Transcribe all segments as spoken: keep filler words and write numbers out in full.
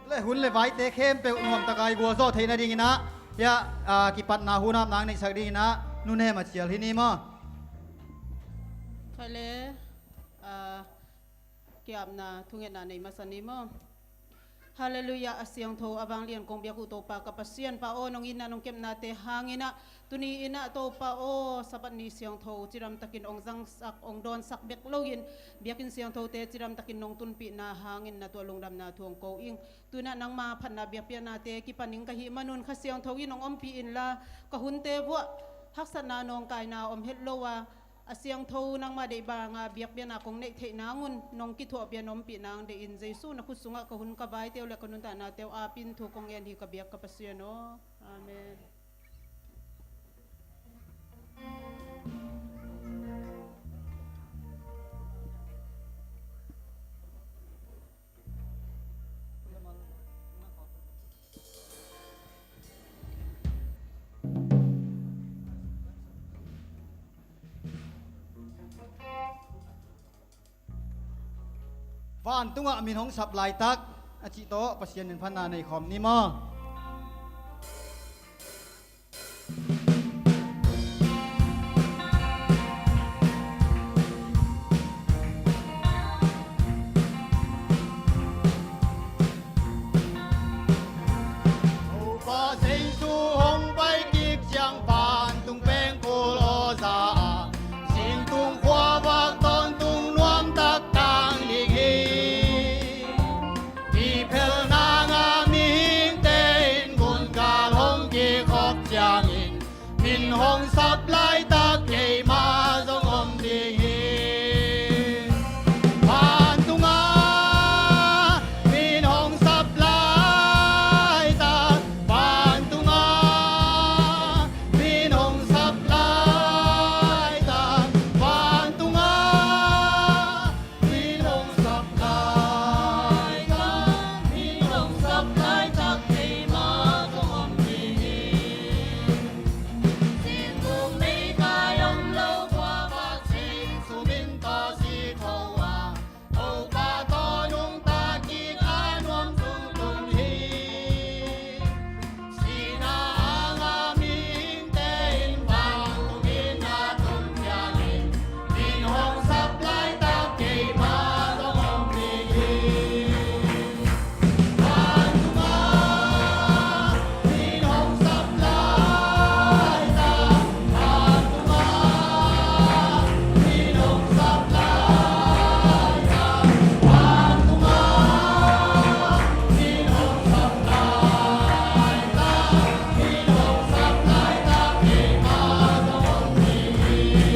Le hun le vaite khempeuh nuamtaka i gualzawh theih nadingin ah, hiah, ah, kipatna hun ap nang neihsak dingin ah, nunem a cial hi ni maw? Khai le, ah, kiapna thungetna nei masa ni maw? Halleluiah, a siangtho a vanglian kong biak uh Topa ka Pasian pa aw, nong itna nong kepnate hangin ah, tuni in ah Topa aw, Sabbath ni siangtho cidamtakin ong zangsak, ong dawnsak bek loin, biakinn siangthote cidamtakin nong tunpihna hangin na tuah lungdamna thu ong ko ing. Tu-in ah nangma phatna biakpiaknate kipan ing ka hih manun Kha Siangtho in ong ompih inla, ka hunte vuah haksatna nawngkaina om het lo a, a siangtho nangma deih banga biakpiakna kong neih theih nangun nong kithuahpih a na ompih nang deih in, Jesu na khut sungah ka hun ka vaite uh le ka nuntaknate uh apin thu kong ngen hi ka biak ka Pasian aw. Amen. Vantungah min hong sap laitak a cih tawh Pasian min phatna nei khawm ni maw? Topa Jesu hong pai kik ciang vantung pengkul aw za a, singtung khuavak tawntung nuamtak tang ding hi. Kiphelna ngah mihingte in gungal hong kikhop ciangin min hong sap laitak keimah zong om ding hi. Vantungah min hong sap laitak, vantungah min hong sap laitak, vantungah min hong sap laitak, min hong sap laitak keimah zong om ding hi. Singkung meikai om lo khuavak sing sumin tawh si tho a, Topa tawh nungta kik a nuam tungtung hi. Sihna a ngah mihingte in vantungin a tun ciangin min hong sap laitak keimah zong om ding hi. Vantungah min hong sap laitak, vantungah min hong sap laitak, vantungah min hong sap laitak.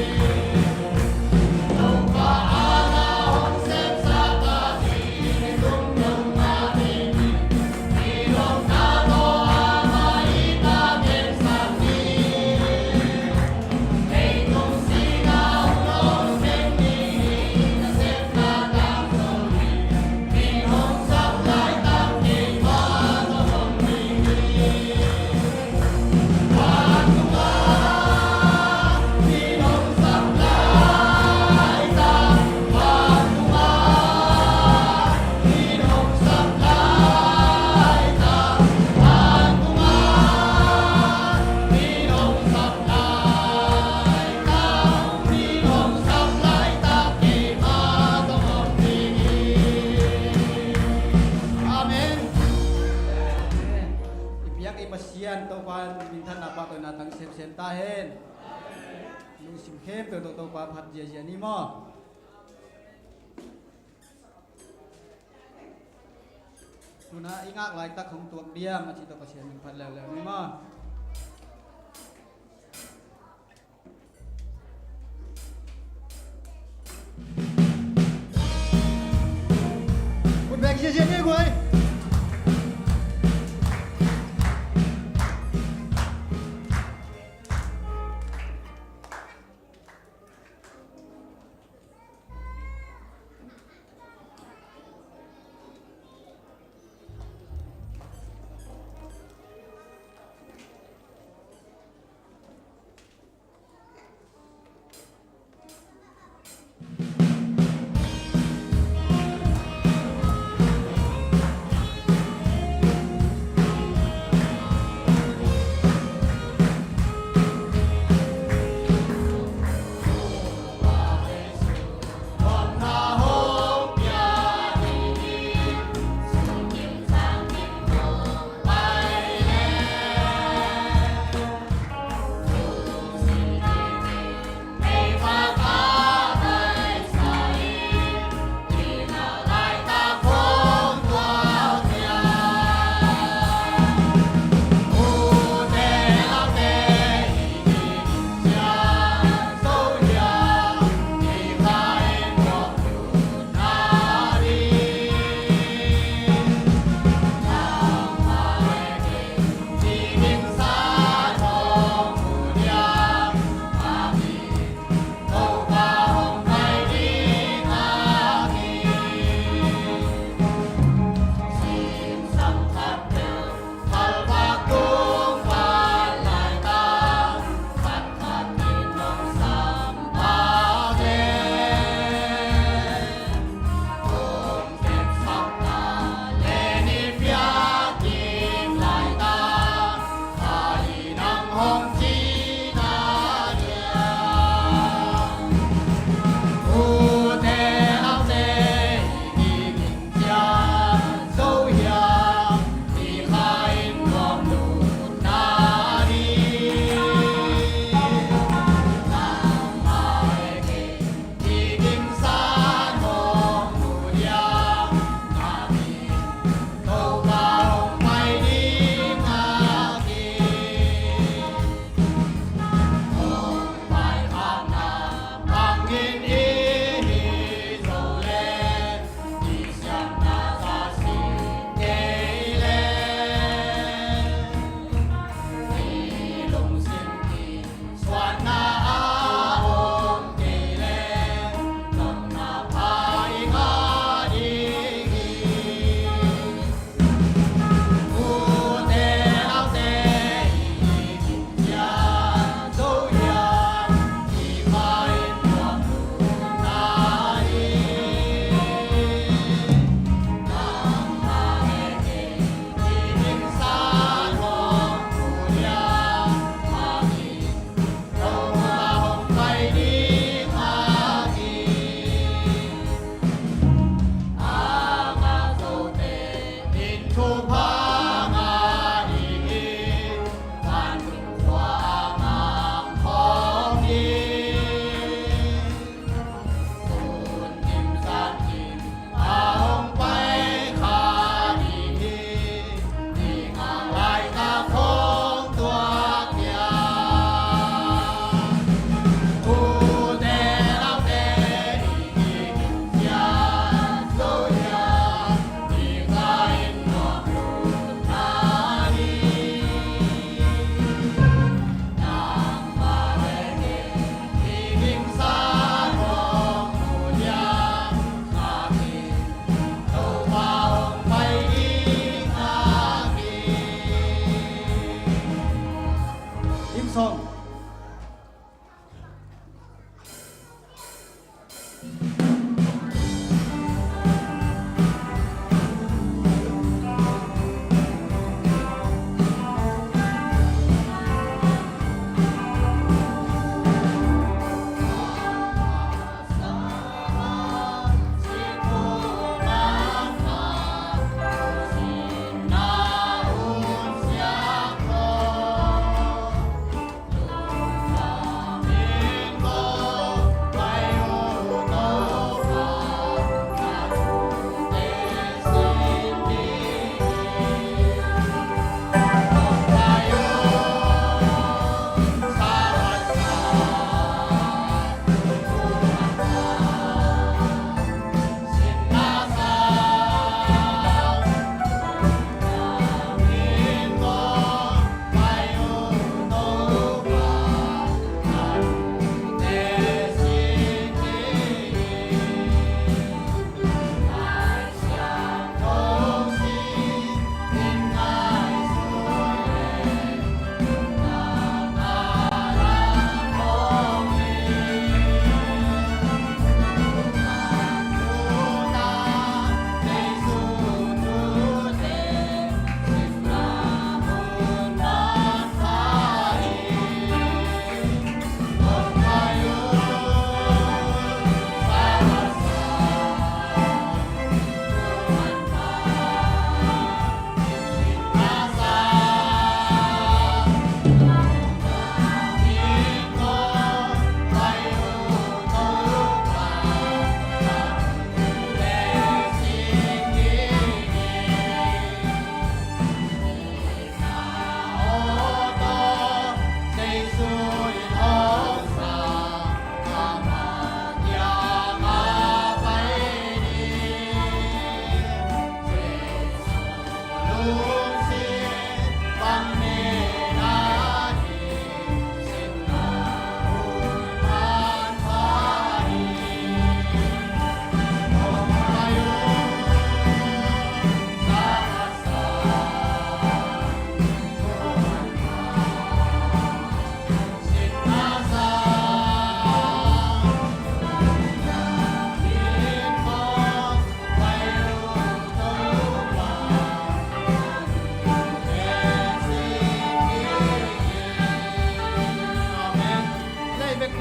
Amen. I biak i Pasian Topa in minthanna pahtawina tang semsem ta hen. Lungsim khempeuh tawh Topa phat ziazia ni maw? Tuna i ngak laitak hong tuak diam a cih tawh Pasian min phat leuleu ni maw? Khut beng ziazia ni guai.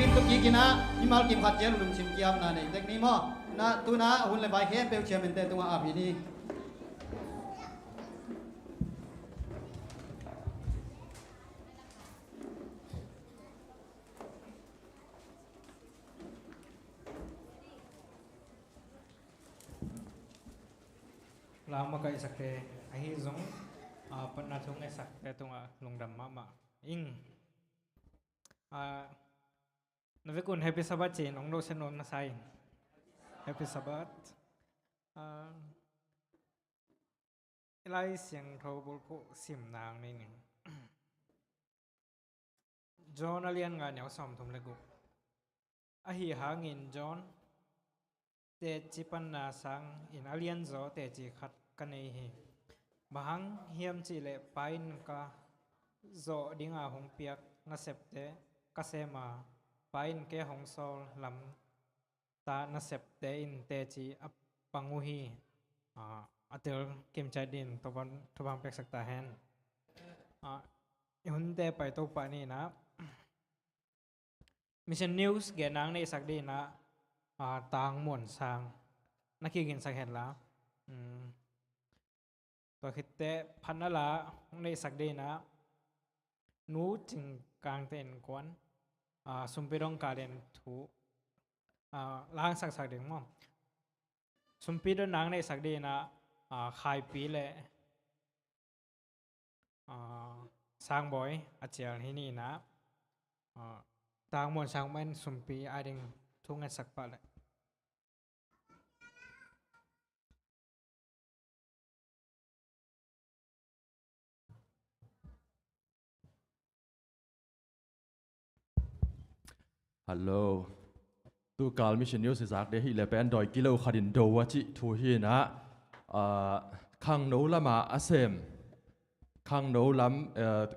Kim tuk kik in ah, mimal kim khat ciang lungsim kiamna nei tek ni maw. Na, tu-in ah hun le vai khempeuh chairman te tungah ap hi ni. Lau makaihsakte ahi zong, ah, patna thu ngaihsakte tungah lungdam mahmah ing. Ah, na vekun Happy Sabbath ci-in hong dohsiat nuam na sa ing. Happy Sabbath. Ah, i Lai Siangtho bulphuh simna nei ning. John a lian nga, neu sawmthum le guk. Ahi hangin John teci panna sangin a lianzaw teci khat ka nei hi. Bang hang hiam cihleh Pa in ka zawh dinga hong piak nasepte ka sem a, Pa in kei hong sawl lamta nasepte in teci a pang uh hi. Ah, a tel kim ciat dingin Topa'n thupha hong piaksak ta hen. Ah, i hunte paito pah ni in ah, Mission News genna hong neihsak dingin ah, ah, Tang Muan Sang na kiginsak hen la. Hmm. Tua khit teh phatna la hong neihsak dingin ah, Nu Cing Kangte innkuan, ah, Sumpi Dong Kalen thu, ah, la hong saksak ding maw. Sumpi donna hong neihsak dingin ah, ah, Khaipi le, ah, Sangbawi a cial hi ni in ah, ah, Tang Muan Sang mah in Sumpi a ding thu ngetsak pah leh. Hello. Tukal Mission News i zak ding ahih leh pen dawi kilo khat in do a cih thu hi in ah, ah, khangno lamah a sem. Khangno lam, eh,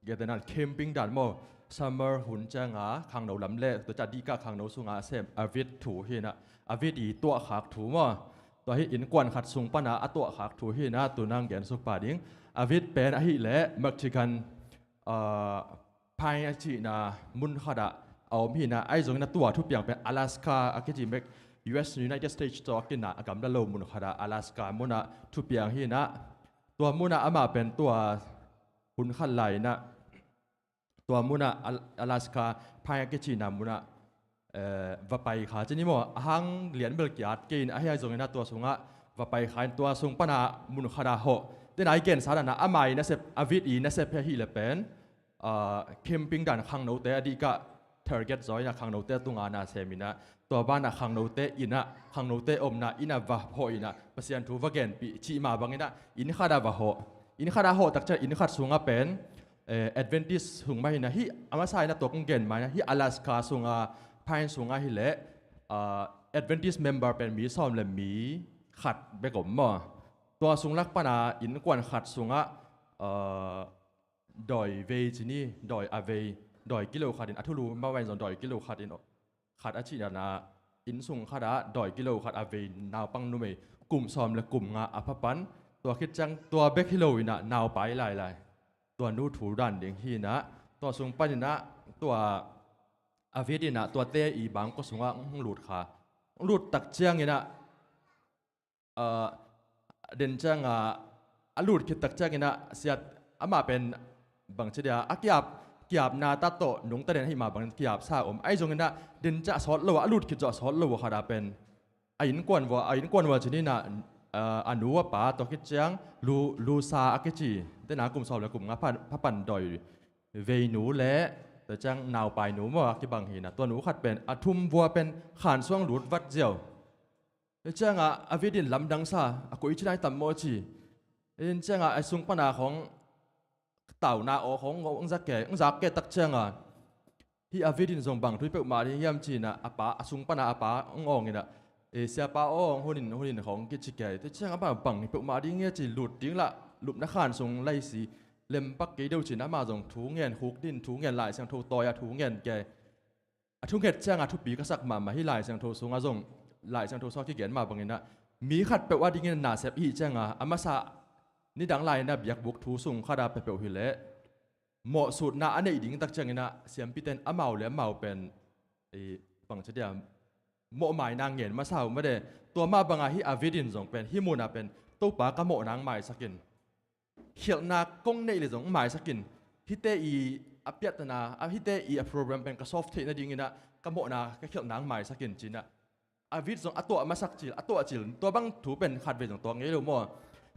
gentehna camping dan maw, summer hun cianga khangno lam le tua ciang dihkah khangno sunga a sem Avid thu hi in ah, Avid i tuahkhak thu maw. Tua hi innkuan khat sung pana a tuahkhak thu hi in ah, tu-in hong gensuk pah ding. Avid pen ahih leh Mexican, ah, Pine a cihna mun khatah a om hi in ah, ahi zongin ah tua thupiang pen Alaska a kici mek, U S, United States tawh a kinah a gamla lo mun khatah Alaska munah thupiang hi in ah, tua munah amah pen tua hun khat lai in ah, tua munah Al-, Alaska Pine a kicihna munah, eh, va pai kha ci ni maw, a hang lian bel ki-at kei in, ahi zongin ah tua sungah va pai kha in, tua sung pana mun khatah hawh. Tena i gensa dan ah amah i nasep, Avid i nasep hi ahih leh pen, ah, camping dan khangnote a dihkah target zaw in ah khangnote tunga na sem in ah, tua banah khangnote inn ah, khangnote omna inn ah va hawh in ah, Pasian thu va genpih cih mah bangin ah inn khatah va hawh. Inn khatah hawh tak ciang inn khat sungah pen, eh, Adventist sung mah hi in ah, hih a masa in ah tua kong gen mah in ah, hih Alaska sunga, Pine sunga hi leh, ah, Adventist member pen mi sawm le mi khat bek om maw. Tua sung lak pana innkuan khat sungah, ah, dawi vei ci ni, dawi a vei, dawi kilo khat in, a thulu mah bangin zong dawi kilo khat in, khat a cihna, inn sung khatah dawi kilo khat a vei, naupang numei kum sawm le kum nga a pha pan. Tua khit ciang tua bek hi lo in ah naupai lailai. Tua nu thu dan ding hi in ah, tua sung panin ah tua Avid in ah tuate i bangkua sungah hong lut kha. Hong lut tak ciangin ah, ah, den ciangah a lut khit tak ciangin ah siat, amah pen bangci dia a kiap, kiapna ta tawh nungta den ahih mah bangin kiapsa om. Ahi zongin ah den ciang a sawt lo a, a lut khit zawh a sawt lo a khatah pen a innkuan vua, a innkuan vua ci ni in ah, ah, a nu a pa tua khit ciang lu, lusa a kici, tena kum sawm le kum nga pha, pha pan dawi veinu le tua ciang naupai nu maw a kibang hi in ah, tua nu khat pen a thum vua pen khan sung lut vat ziau. Tua ciangah Avid in lamdang sa, a koici nai tam maw ci. Tua ciangah a sung pana khawng tauna aw khawng hong zak kei, hong zak kei tak ciangah, hih Avid in zong bang thu hi peuhmah ding hiam ci in ah, a pa, a sung pana a pa hong awng in ah, eh, siapa aw, hong hun in, hun in khawng kici kei. Tua ciangah bang, bang hi peuhmah ding hia ci, lut ding lah, lupna khan sung laisi lempak kei deuh ci in ah, amah zong thu ngen khuk din, thu ngen, Lai Siangtho tawi-ah thu ngen kei. A thunget ciangah thupi ka sak mahmah hi. Lai Siangtho sungah zong, Lai Siangtho sungah kigen mah bangin ah, mi khatpeuh a dingin nasep i hih ciangah, a masa nidang lai-in ah biakbuk thu sung khatah peuhpeuh hi leh mawhsutna a neih ding tak ciangin ah, siampite in amau le amau pen i bangci dia mawhmaina ngen masa uh made. Tua mah banga hih Avid in zong pen hih munah pen Topa ka mawhna hong maisak in. Khialhna kong neih le zong hong maisak in. Hihte i a piahtana a hihte i a problem pen ka solve theih nadinginah ka mawhna ka khialhna hong maisak in cinah Avid zong a tuah masak cil a tuah cil tua bang thu pen khatvei zong tuak ngei lo maw?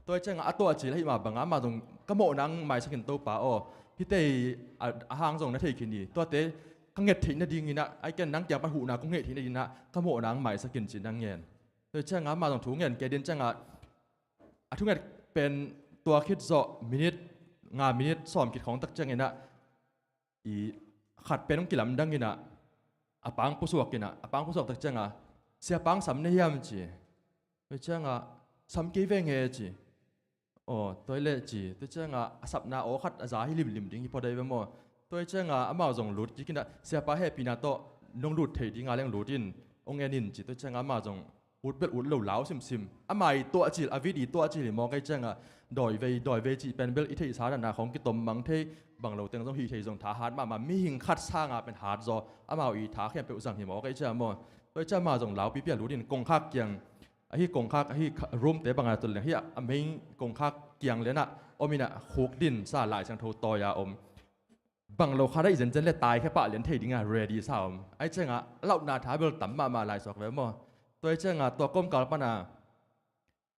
Tua i ciangah a tuah cil ahih mah bangah amah zong ka mawhna hong maisak in Topa aw. Hihte i a, a hang zong na thei khin hi. Tuate ka nget theih nadinginah ai ken nang kiang pan huhna kong ngeih theih nadinginah ka mawhna hong maisak in cinah ngen. Tua i ciangah amah zong thu ngen kei din ciangah a thunget pen tua khit zawh minit nga minit sawm khit khawng tak cianginah i khat pen hong kilamdang inah a pang pusuak inah a pang pusuak tak ciangah, "Siapa hong sam na hiam?" ci. Tua ciangah, "Sam kei veng e," ci. "Aw, tua i leh," ci. Tua ciangah a sapna aw khat a za hi limlim ding hi phot ahi ve maw? Tua ciangah amau zong lut kik inah, "Siapa hehpihna tawh nong lut thei dinga leng lut in, hong en in," ci. Tua ciangah amah zong ut bel ut lo lau simsim. Amah i tuah cil, Avid i tuah cil hi mawk ahi ciangah dawivei, dawivei cih pen bel i theihsa dana khawng kitom mang thei, bang lo teng zong hih thei zong tha hat mahmah, mihing khat sanga pen hat zaw. Amau i tha khempeuh zang hi mawk ahi ciangah maw? Tua ciangah amah zong laupipi a lut in kongkhak kiang, ahi kongkhak, ahi kha-, room te bangah tun leng hi a, a main kongkhak kiang lenah om inah khuk din sa Lai Siangtho tawi a om. Bang lo khat a i zenzen le taikhia pah lian thei dinga ready sa om. Ai ciangah a launa tha bel tam mahmah lai suak ve maw? Tua i ciangah tua kawmkal pana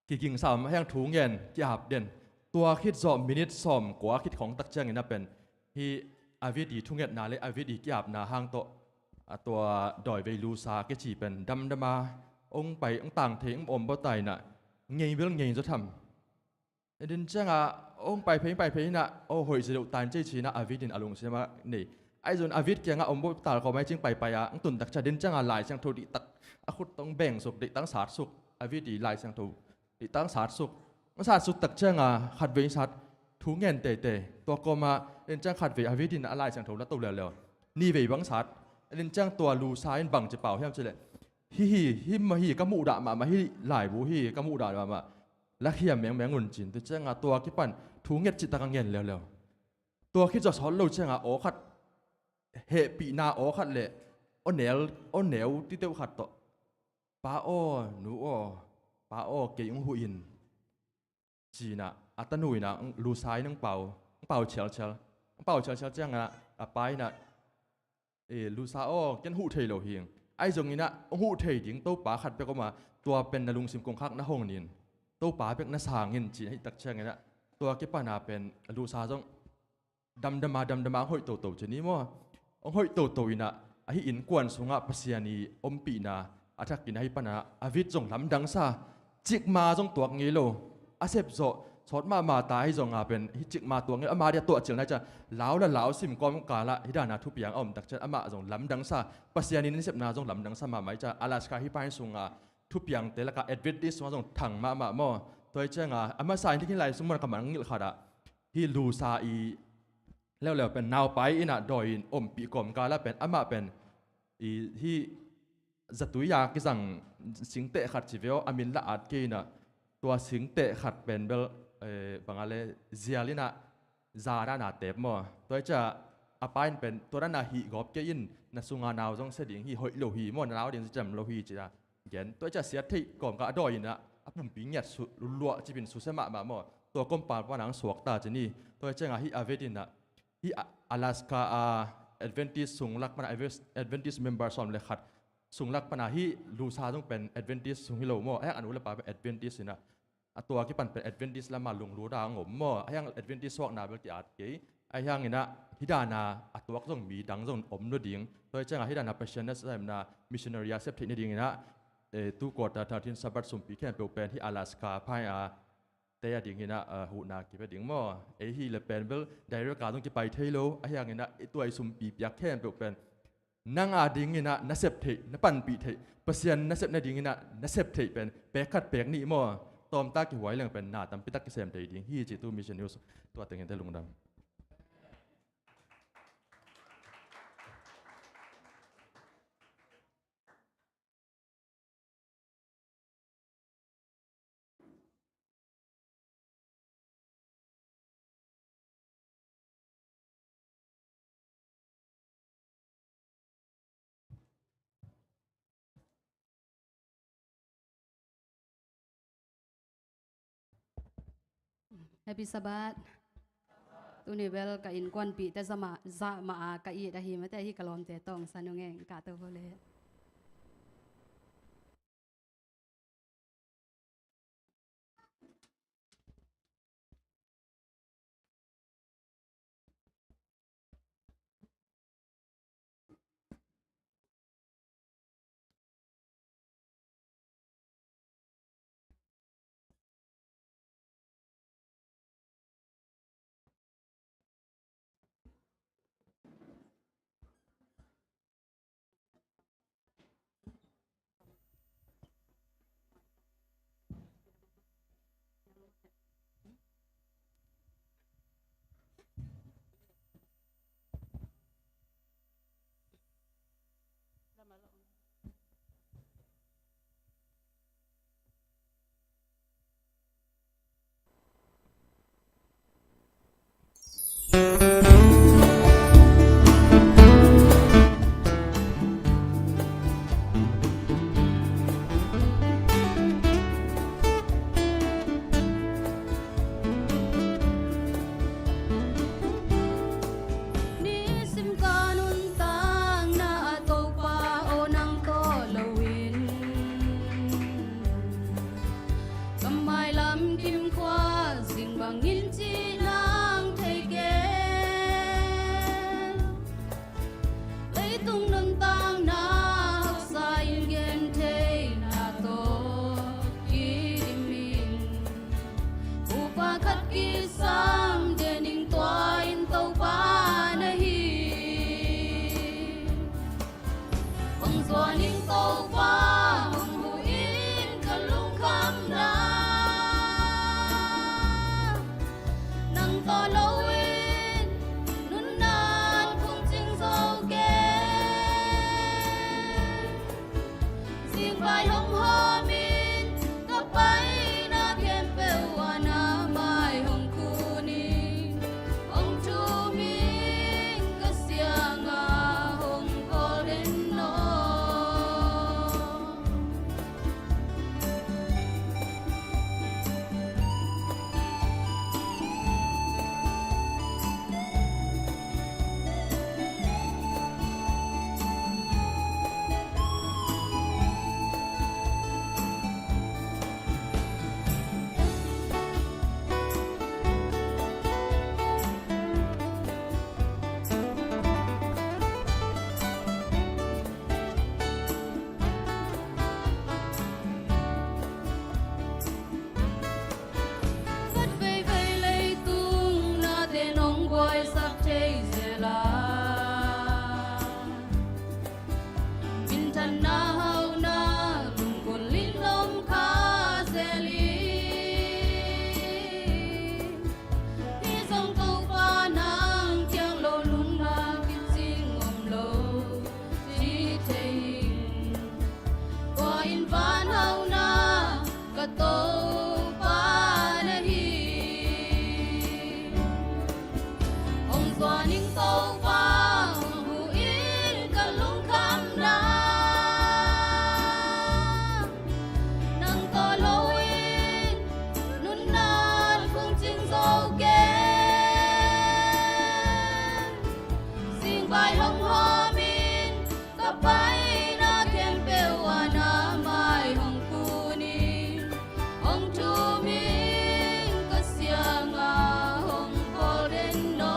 kiging sa om, a hiang thu ngen ki-ap den. Tua khit zawh minit sawm kua khit khawng tak ciangin a pen hi Avid i thungetna le Avid i ki-apna hang tawh a tua dawivei lusa kici pen damdama hong pai, hong tang thei, hong om bawta inah ngei bel ngei zaw tham. Din ciangah hong pai phei, pai phei inah, "Aw, hoih zi deuh tan cei," ci inah Avid in a lungsim ah nei. Ahi zong Avid kiangah om bawh tal khawm ahi cing paipai ah hong tun tak ciang din ciangah Lai Siangtho dihtak a khut tawh hong beng suk, dihtak hong sat suk. Avid i Lai Siangtho dihtak hong sat suk. Hong sat suk tak ciangah khatvei hong sat, thu ngen teitei. Tua kawmah din ciang khatvei Avid in a Lai Siangtho la to leuleu. Nihvei bang sat. Din ciang tua lusa in bangci pau hiam cileh, "Hih hi, hih mah hi ka muhdah mahmah, hih laibu hi ka muhdah mahmah. Lakhiam mengmeng un," ci-in. Tua ciangah tua kipan thu nget cihtak a ngen leuleu. Tua khit zawh sawt lo ciangah aw khat, hehpihna aw khat le aw neu, aw neu titeuh khat tawh, "Pa aw, nu aw, pa aw, kei hong huh in," ci inah a tanu inah lusa in hong pau, hong pau cialcial. Hong pau cialcial ciangah a pa inah, "E, lusa aw, ken huh thei lo hi. Ahi zongin ah hong huh thei ding Topa khat bek om a, tua pen na lungsim kongkhak na hong nin, Topa bek na sang in," ci-in ahih tak ciangin ah tua kipana pen lusa zong damdama damdama hong hoih toto ci ni maw? Hong hoih toto inah ahi innkuan sungah Pasian i ompihna a thakin ahi pana Avid zong lamdang sa. Cikma zong tuak ngei lo. A sepzawh sawt mahmah ta ahi zonga pen hih cikma tuak ngei lo. Ama dia tuah cilna hi ciah lau la lau sim kawmkalah hih dana thupiang a om tak cian amah zong lamdang sa. Pasian in nasepna zong lamdang sa mahmah hi ciah Alaska hih pain sunga thupiangte lakah Adventist sungah zong thang mahmah maw? Tua hi cianga a masa in hih lai sung mun a ka man ngilh khatah hih lusa i leuleu pen naupai inah dawi in ompih kawmkalah pen amah pen i hih zatui a kizang singteh khat ci veu a min la at kei inah tua singteh khat pen bel, eh, banga le zial inah za dana tep maw? Tua hi ciah a pa in pen tua dana hih gawp kei in na sunga nau zong sia ding hi hoih lo hi maw? Na nau ding zicam lo hi ci-a gen. Tua hi ciah siat theih kawmkal a dawi inah a pumpi ngiat su luah cipin susia mahmah maw? Tua kawmkal pana ang suakta ci ni. Tua hi ciangah hih Avid inah hih A-, Alaska a Adventist sung lak pana Adventist member sawm le khat sung lak pana hih lusa zong pen Adventist sung hi lo maw? A hiang a nu le pa pen Adventist inah a tua kipan pen Adventist lama lunglut a ang om maw? A hiang Adventist suakna bel ki-at kei. A hiang inah hih dana a tuak zong mi dang zong om lo ding. Tua hi ciangah hih dana Pasian nasepna missionary a sep theih nading inah, eh, tu quarter thirteen Sabbath sumpi khempeuh pen hih Alaska phai a te a ding inah, ah, huhna kipia ding maw? Ei hi le pen bel direct a zong kipai thei lo. A hiang inah i tuai sumpi piak khempeuh pen nang a ding inah na sep theih, na panpih theih, Pasian nasep nading inah na sep theih pen pek khat pek nih maw? Tawmta kihuai leng pen na tampitak kisem thei ding hi ci tu Mission News tua tengin te lungdam. Happy Sabbath. Tuni bel ka innkuanpihte zah mah, zah mah a ka it ahi mate, ahi ka lawmte tawh hong san ung ei, ka to vo le. Nisim ka nuntakna ah Topa aw, nang tawh lo in ka mailam kim khua zing bangin cih nang thei kei. Leitung nuntakna haksa in gen theihna tawh kidim in, upa khat kisam den ing, tua in Topa na hi. Hong zuan ing Topa, hong huh in ka lungkhamna. Nang tawh lo in nunnan khung cing zo kei. Zing vai hong hawm in, ka paina khempeuh ah na mai hong khun in. Hong thum ing, ka siang ah hong kawl den aw. Khat veivei leitung nate nong buaisak thei zel a, minthanna hauhna lunggulh in om kha zel hi. Hih zong Topa nang kiang lo lungna kicing om lo ci thei ing. Tua in van hauhna ka Topa na hi. Hong zuan ing Topa, hong huh in ka lungkhamna. Nang tawh lo in nunnan khung cing zo kei. Zing vai hong hawm in, ka paina khempeuh ah na mai hong khun in. Hong thum ing, ka siang ah hong kawl den aw.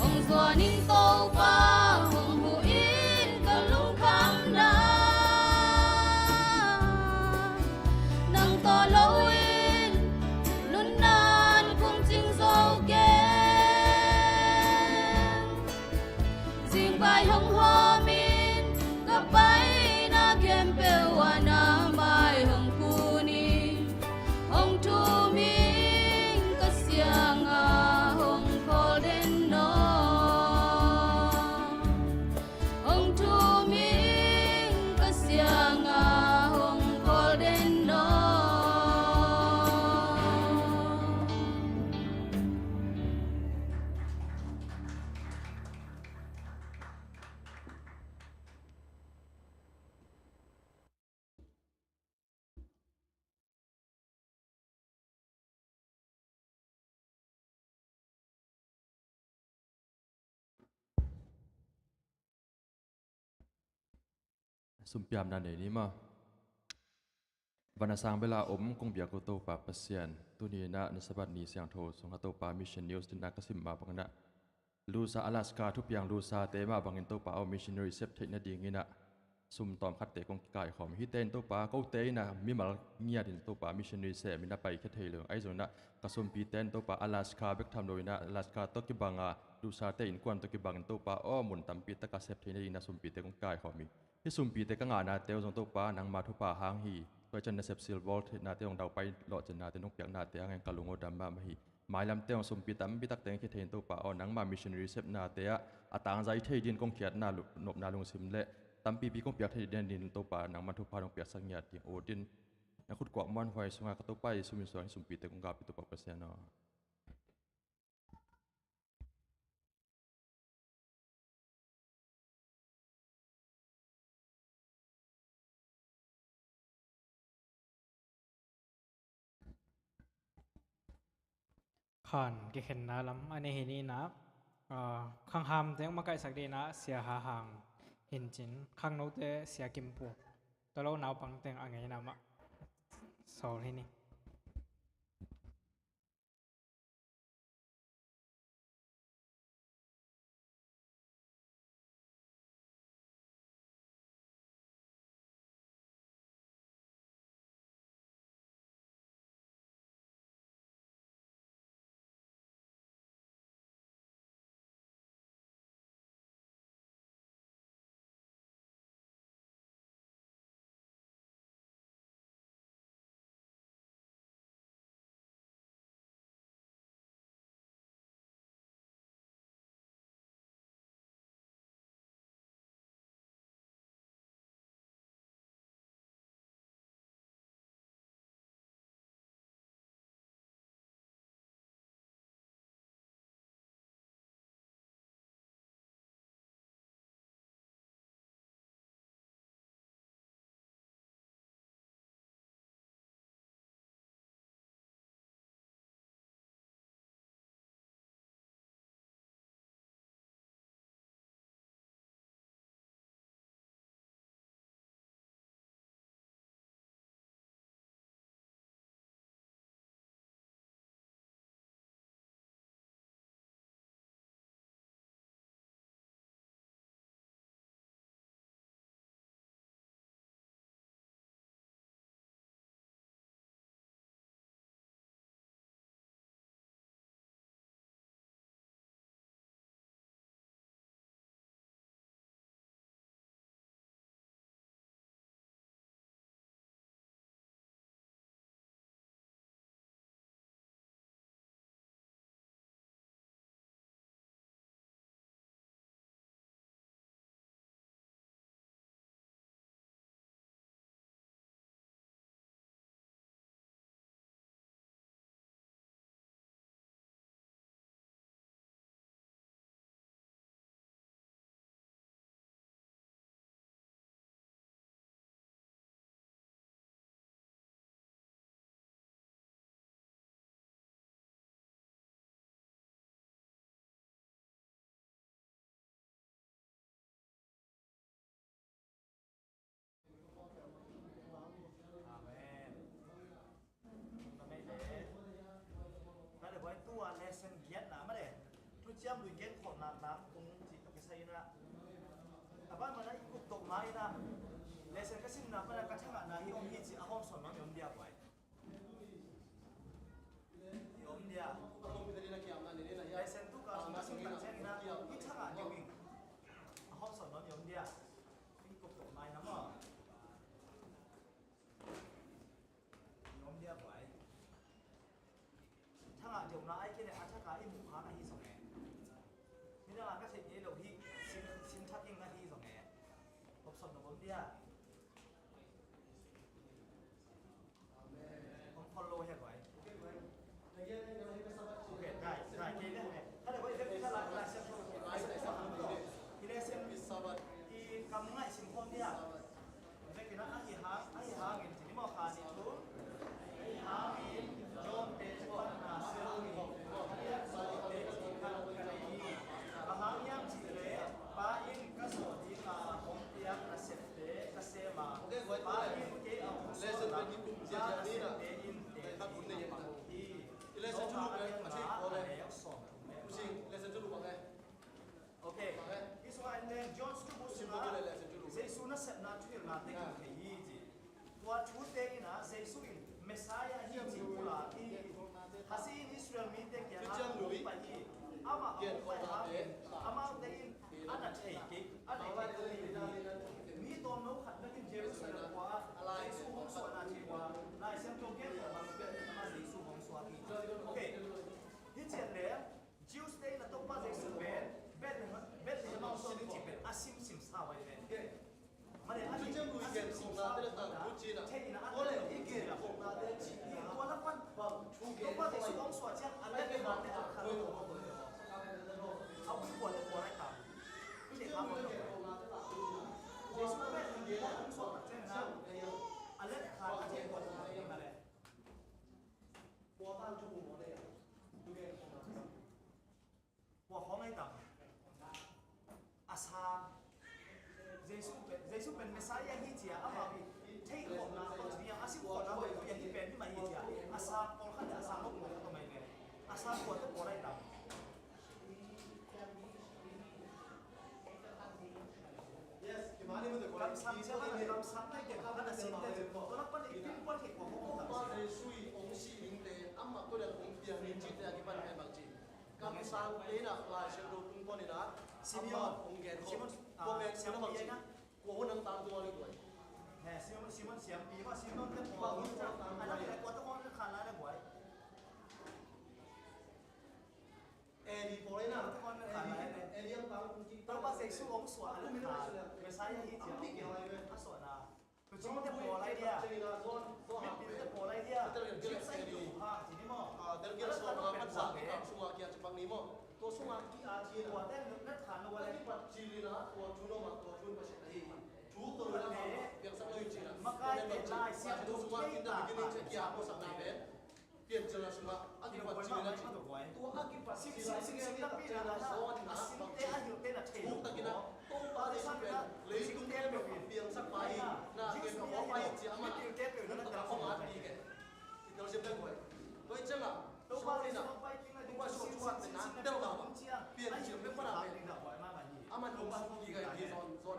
Hong zuan ing Topa, hong huh in ka lungkhamna. Nang tawh lo in nunnan khung cing zo kei. Zing vai hong hawm in, ka paina khempeuh ah na mai hong khun in. Hong thum ing, ka siang ah hong kawl den aw. Hong thum ing, ka siang ah hong kawl den aw. Sumpiamna nei ni maw. Van a sang bela om kong biak uh Topa Pasian, tuni inah na Sabbath ni siangtho sungah Topa Mission News dinah ka sim mah bang inah Lusa, Alaska thupiang Lusate mah bangin Topa aw missionary sep theih nading inah sum tawm khatte kong kikaikhawm hi. Hihte in Topa kote inah mimal ngiatin Topa missionary sem inah paikhia thei lo. Ahi zong inah ka sumpite in Topa Alaska bek tham lo inah Alaska tawh kibanga Lusate innkuan tawh kibangin Topa aw mun tampi taka sep theih nading inah sumpite kong kikaikhawm hi. Hih sumpite ka ngahnate uh zong Topa nangma thupha hang hi. Tua ciang nasep silbawl theih nate uh zong daupai lawhcin nate nong piak nate hangin ka lung uh dam mahmah hi. Mailamte uh zong sumpi tampi takte hong khia thei in Topa aw nangma missionary sepnate ah a tangzai thei din kong khiatna lu-, nopna lungsim le tampipi kong piak thei din Topa nangma thupha nong piaksak ngiat ding ut in. Na khut kuak muanhuai sungah ka Topa Jesu min suang hih sumpite kong gap hi Topa Pasian aw. Khan kikhenna lam a nei hi ni inah, ah, khanghamte hong makaihsak ding inah Sia Ha Hang Hin Cin, khangnote Sia Kim Pu, tua lo naupangte a ngei inah mah sawl hi ni. Amen. Ka le boy tua lesson giat na ma le. Thuciam lui gen khawm nak nak kung ci ka kisai na. A ban mana i kup tok ma ina. Lesson ka sim na mana ka thangah na hi om hi ci a hawm sawn ma mi om dia boy. Hi om dia. Lesson tu ka sung ka sim tak ciang ina hi thangah deuh ing. A hawm sawn ma mi om dia. I kup tok ma ina maw. Hi om dia boy. Thangah deuhna ai kei le a thaka i muh hang ahi zong e. Midang a ka theih ngei lo hi sin, sin thak ing ahi zong e. Hawm sawn ma om dia. Om khol lo he boy. Ok, dai, dai, kei le he. Ka le boy, ka le lai sem. Ki le sem. I kam ngai sim khol dia. Vekpi na ahi hang, ahi hangin ci ni maw kha ni thu. Ahi hangin John te thuan na sel ni. Ahi hangin John te thuan na sel ni. Bang hang hiam cih leh Pa in ka zawh ding a hong piak nasepte Messiah hi ci pulak hi. Khazih in Israel mite kiangah hong pai hi. Amah hong pai hangin amaute in a na thei kei, a na thei kei. Mi tawmno khat bek in Jerusalem khua ah Jesu hong suahna thei uh a, Lai Siangtho gen khawh bang pen amah Jesu hong suak hi. Ok. Hi ciang le Jews te in a Topa Jesu pen Bethlehem, Bethlehem ah hong suak ding cih pen a simsim sa uh ahi pen. Mane a simsim sa uh a, thei in a, a thei in a, tua lak pan Topa Jesu hong suak ciang a let khat te a khat a ui kua te pawl lai tam. Thei kha pawl lai. Jesu pen hong suak ciang a let khat a thei kua te pawl lai. Kua khawng ai tam? A sang. Jesu pen, Jesu pen Messiah hi cia amah hi. Thei khawhna tawh ci ding a, a sim khawhna tawh ci ding a, hi pen hi mah hi cia. A sang pawlkhat le a sang lo pawlkhat tawh mai ve. A sang kua te pawl ai tam? Kamsang cia bang kamsang lai cia bang a sim te. Tua lak pan i pin puan thei kua khawng tam cia. Jesu i hong sih ding te, amah tua dan hong piang ding ci te a kipan ai bang ci. Kamsangte in ah Lai Siangtho tung pawn in ah Simeon, amah hong gen khawm. Simeon, ah, kua gen Simeon bang ci. Kua hun nang tangtung a le guai. He, Simeon, Simeon siampi, kua Simeon te pawl. Kua hun nang tangtung a le guai. Kua te kua hun khan lai le guai. Eli pawl in ah. Kua te kua hun khan lai le. Eli, Eli ang tangtung ci. Topa Jesu hong suah a le khan. Messiah hi cia. A suahna. Tua ci mite pawl lai dia. Mipil te pawl lai dia. Jews ahi lo ha, ci ni maw. Tua sungah ki a ci tua te nat khan lo lai. Makai te lai siam tu kei ta. Piancilna sungah a kipat cil in a ci. Tua a kipat cil in a ci. Sim, sim, sim, sim, na pi na na na. A simte a hilte na thei. Buk takin a Topa Jesu pen leitung khempeuh a piangsak pa hi. Na khempeuh a pai ci a, amah leitung a hong at ding hi. I tel siam pen guai. Tua hi ciangin Topa Jesu a pai ding a, Topa Jesu a thuak pen na tel na. Piancil pen mana pen. Amah Topa Jesu ki gai pi zon zon.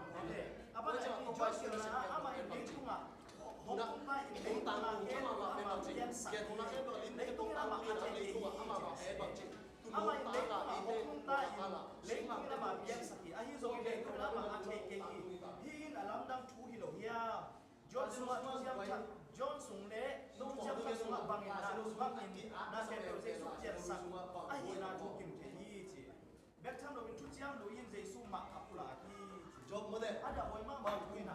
Tua hi ciangin Topa Jesu a pen pen. Tuna, hong tangtung amah bang pen bang ci. Gen hong na ken bang lim ken hong tangtung in a leitung ah amah bang pen bang ci. Tuna, hong tangtung a eite hong tangtung a leitung in amah piangsak hi. Ahi zongin leitung in amah a thei kei hi. Hih in a lamdang thu hi lo hiam? John sungah Thuciam Thak, John sung le Thuciam Thak sungah bangin na, bangin na khempeuh Jesu piansak ahihna thu kim thei hi ci. Bek tham loin thuciam lui in Jesu mah a pulak hi. Job mawte. A dah huai mahmah thu in a,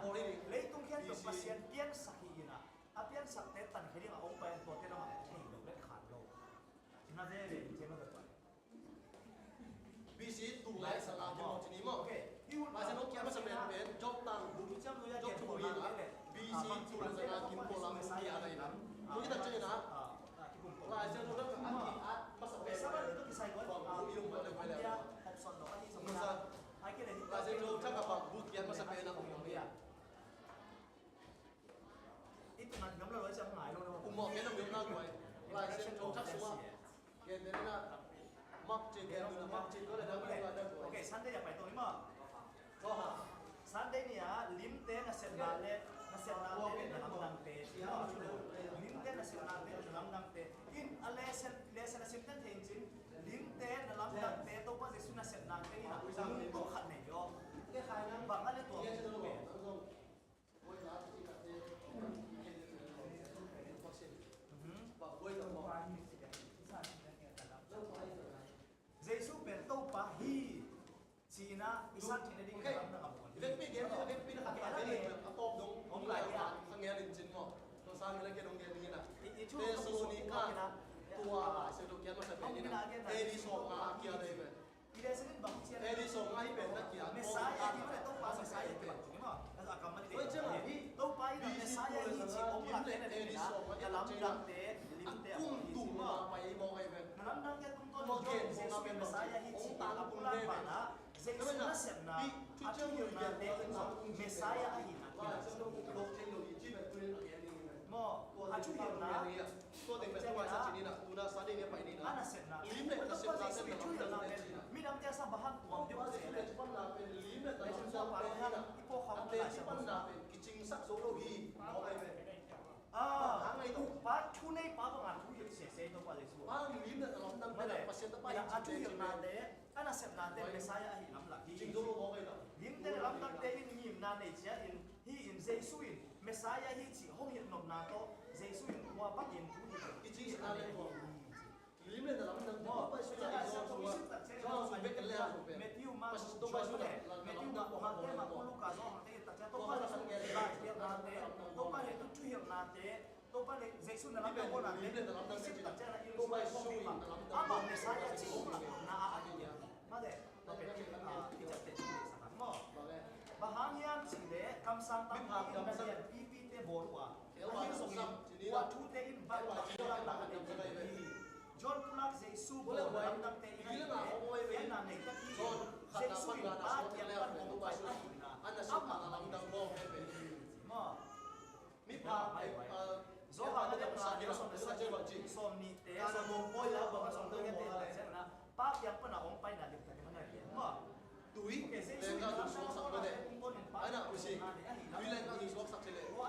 leitung khempeuh Pasian piansak hi in a, a piansakte tankhia dingin a hong pai a, tuate in amah thei lo le khan lo. Cina ve ve in cina ve pai. B C tul lai sanga kimaw cini maw. Pasian hong kiam masa pen pen Job tang buk, Job buk in a, B C tul lai sanga kim pawl a hong kiat lai in a. Hong kiat ciangin a, Lai Siangtho dang a kiat masa pen pen, bang buk i lung pai le pai le. Masa, Lai Siangtho thak a bang buk kiat masa pen a hong kiat. Ummawh pen a mi om na guai. Lai Siangtho thak sungah. Gen pen a, Mark ci, gen pen a, Mark ci, tua le dang pen a, dang pen a. Ok, Sunday a pai to ni maw. Sunday ni a, limte nasepna le, nasepnate le na lamdangte. Limte nasepnate le na lamdangte. In a lesson, lesson a simte thei in cin. Limte na lamdangte, Topa Jesu nasepnate in a, lungdam khat nei aw. Bang a le tua. Jesu pen Topa hi. Cina i san theihna ding. Vekpi gen, vekpi na khat a gen a tawp dong hong lai a kha ngial in cin maw. Tua sang ila gen hong gen ding ina. Thessalonica tua a sel tua kian masa pen ina. A D sawm nga a kian dai pen. Ih le sinin bang cian. A D sawm nga hi pen na kian. Messiah hi pen Topa Messiah hi pen. Oi cian a hi. Topa ih na Messiah hi ci om la pen a di na. Ka lamdang te limte a kum tung ma pai mawk ai pen. Na lamdang te tum ton John Jesu Messiah hi ci ta la pula pa na. Jesu nasepna a thuhilhnate in zong Messiah ahihna maw, a thuhilhna a nasepna, Topa Jesu i thuhilhna pen midangte a sa bang hang tuam deuh a se le. Jesu pa hang i pawh kha hong lai sa bang sa. Ah, hang ai to. Pa thu Thuhilhnate, a nasepnate Messiah ahih lamlak hi. Limte le lamdangte in ngimna nei ciat in, hi in Jesu in Messiah hi cih hong hilh nopna tawh Jesu in tua bangin thu hi. Limte le lamdangte Matthew, Mark, John le Matthew, Mark, Mark, Luka, John te in takcia Topa le thuhilhnate, Topa le thuhilhnate, Topa le Jesu na lamdang ko na te, i cih takcia na i Topa le thuhilhnate, amah Messiah cih hong hilh nopna a hi. Mate, tua pen i, ah, i ciapteh cih te sa khat maw. Bang hang hiam cih leh kamsang tampi in na lianpipite bawl uh a, ahi zongin tua thute in bangmah thu lai bang a nei kei hi. John pulak Jesu bawl lamdangte in a hi leh, fianna nei tak hi. Jesu in Pa kiang pan hong pai a hi na, amah lamdang bawl hi maw. Mipha, eh, Johan a lian nga, sawm le sagih, sawm nihte, sawm nihte, sawm nihte, Pa kiang pana hong paina limtakin a ngai hi. Tui lengkah zong suaksak mah leh, ai na, u si, tui lengkah zong suaksak ci leh, lo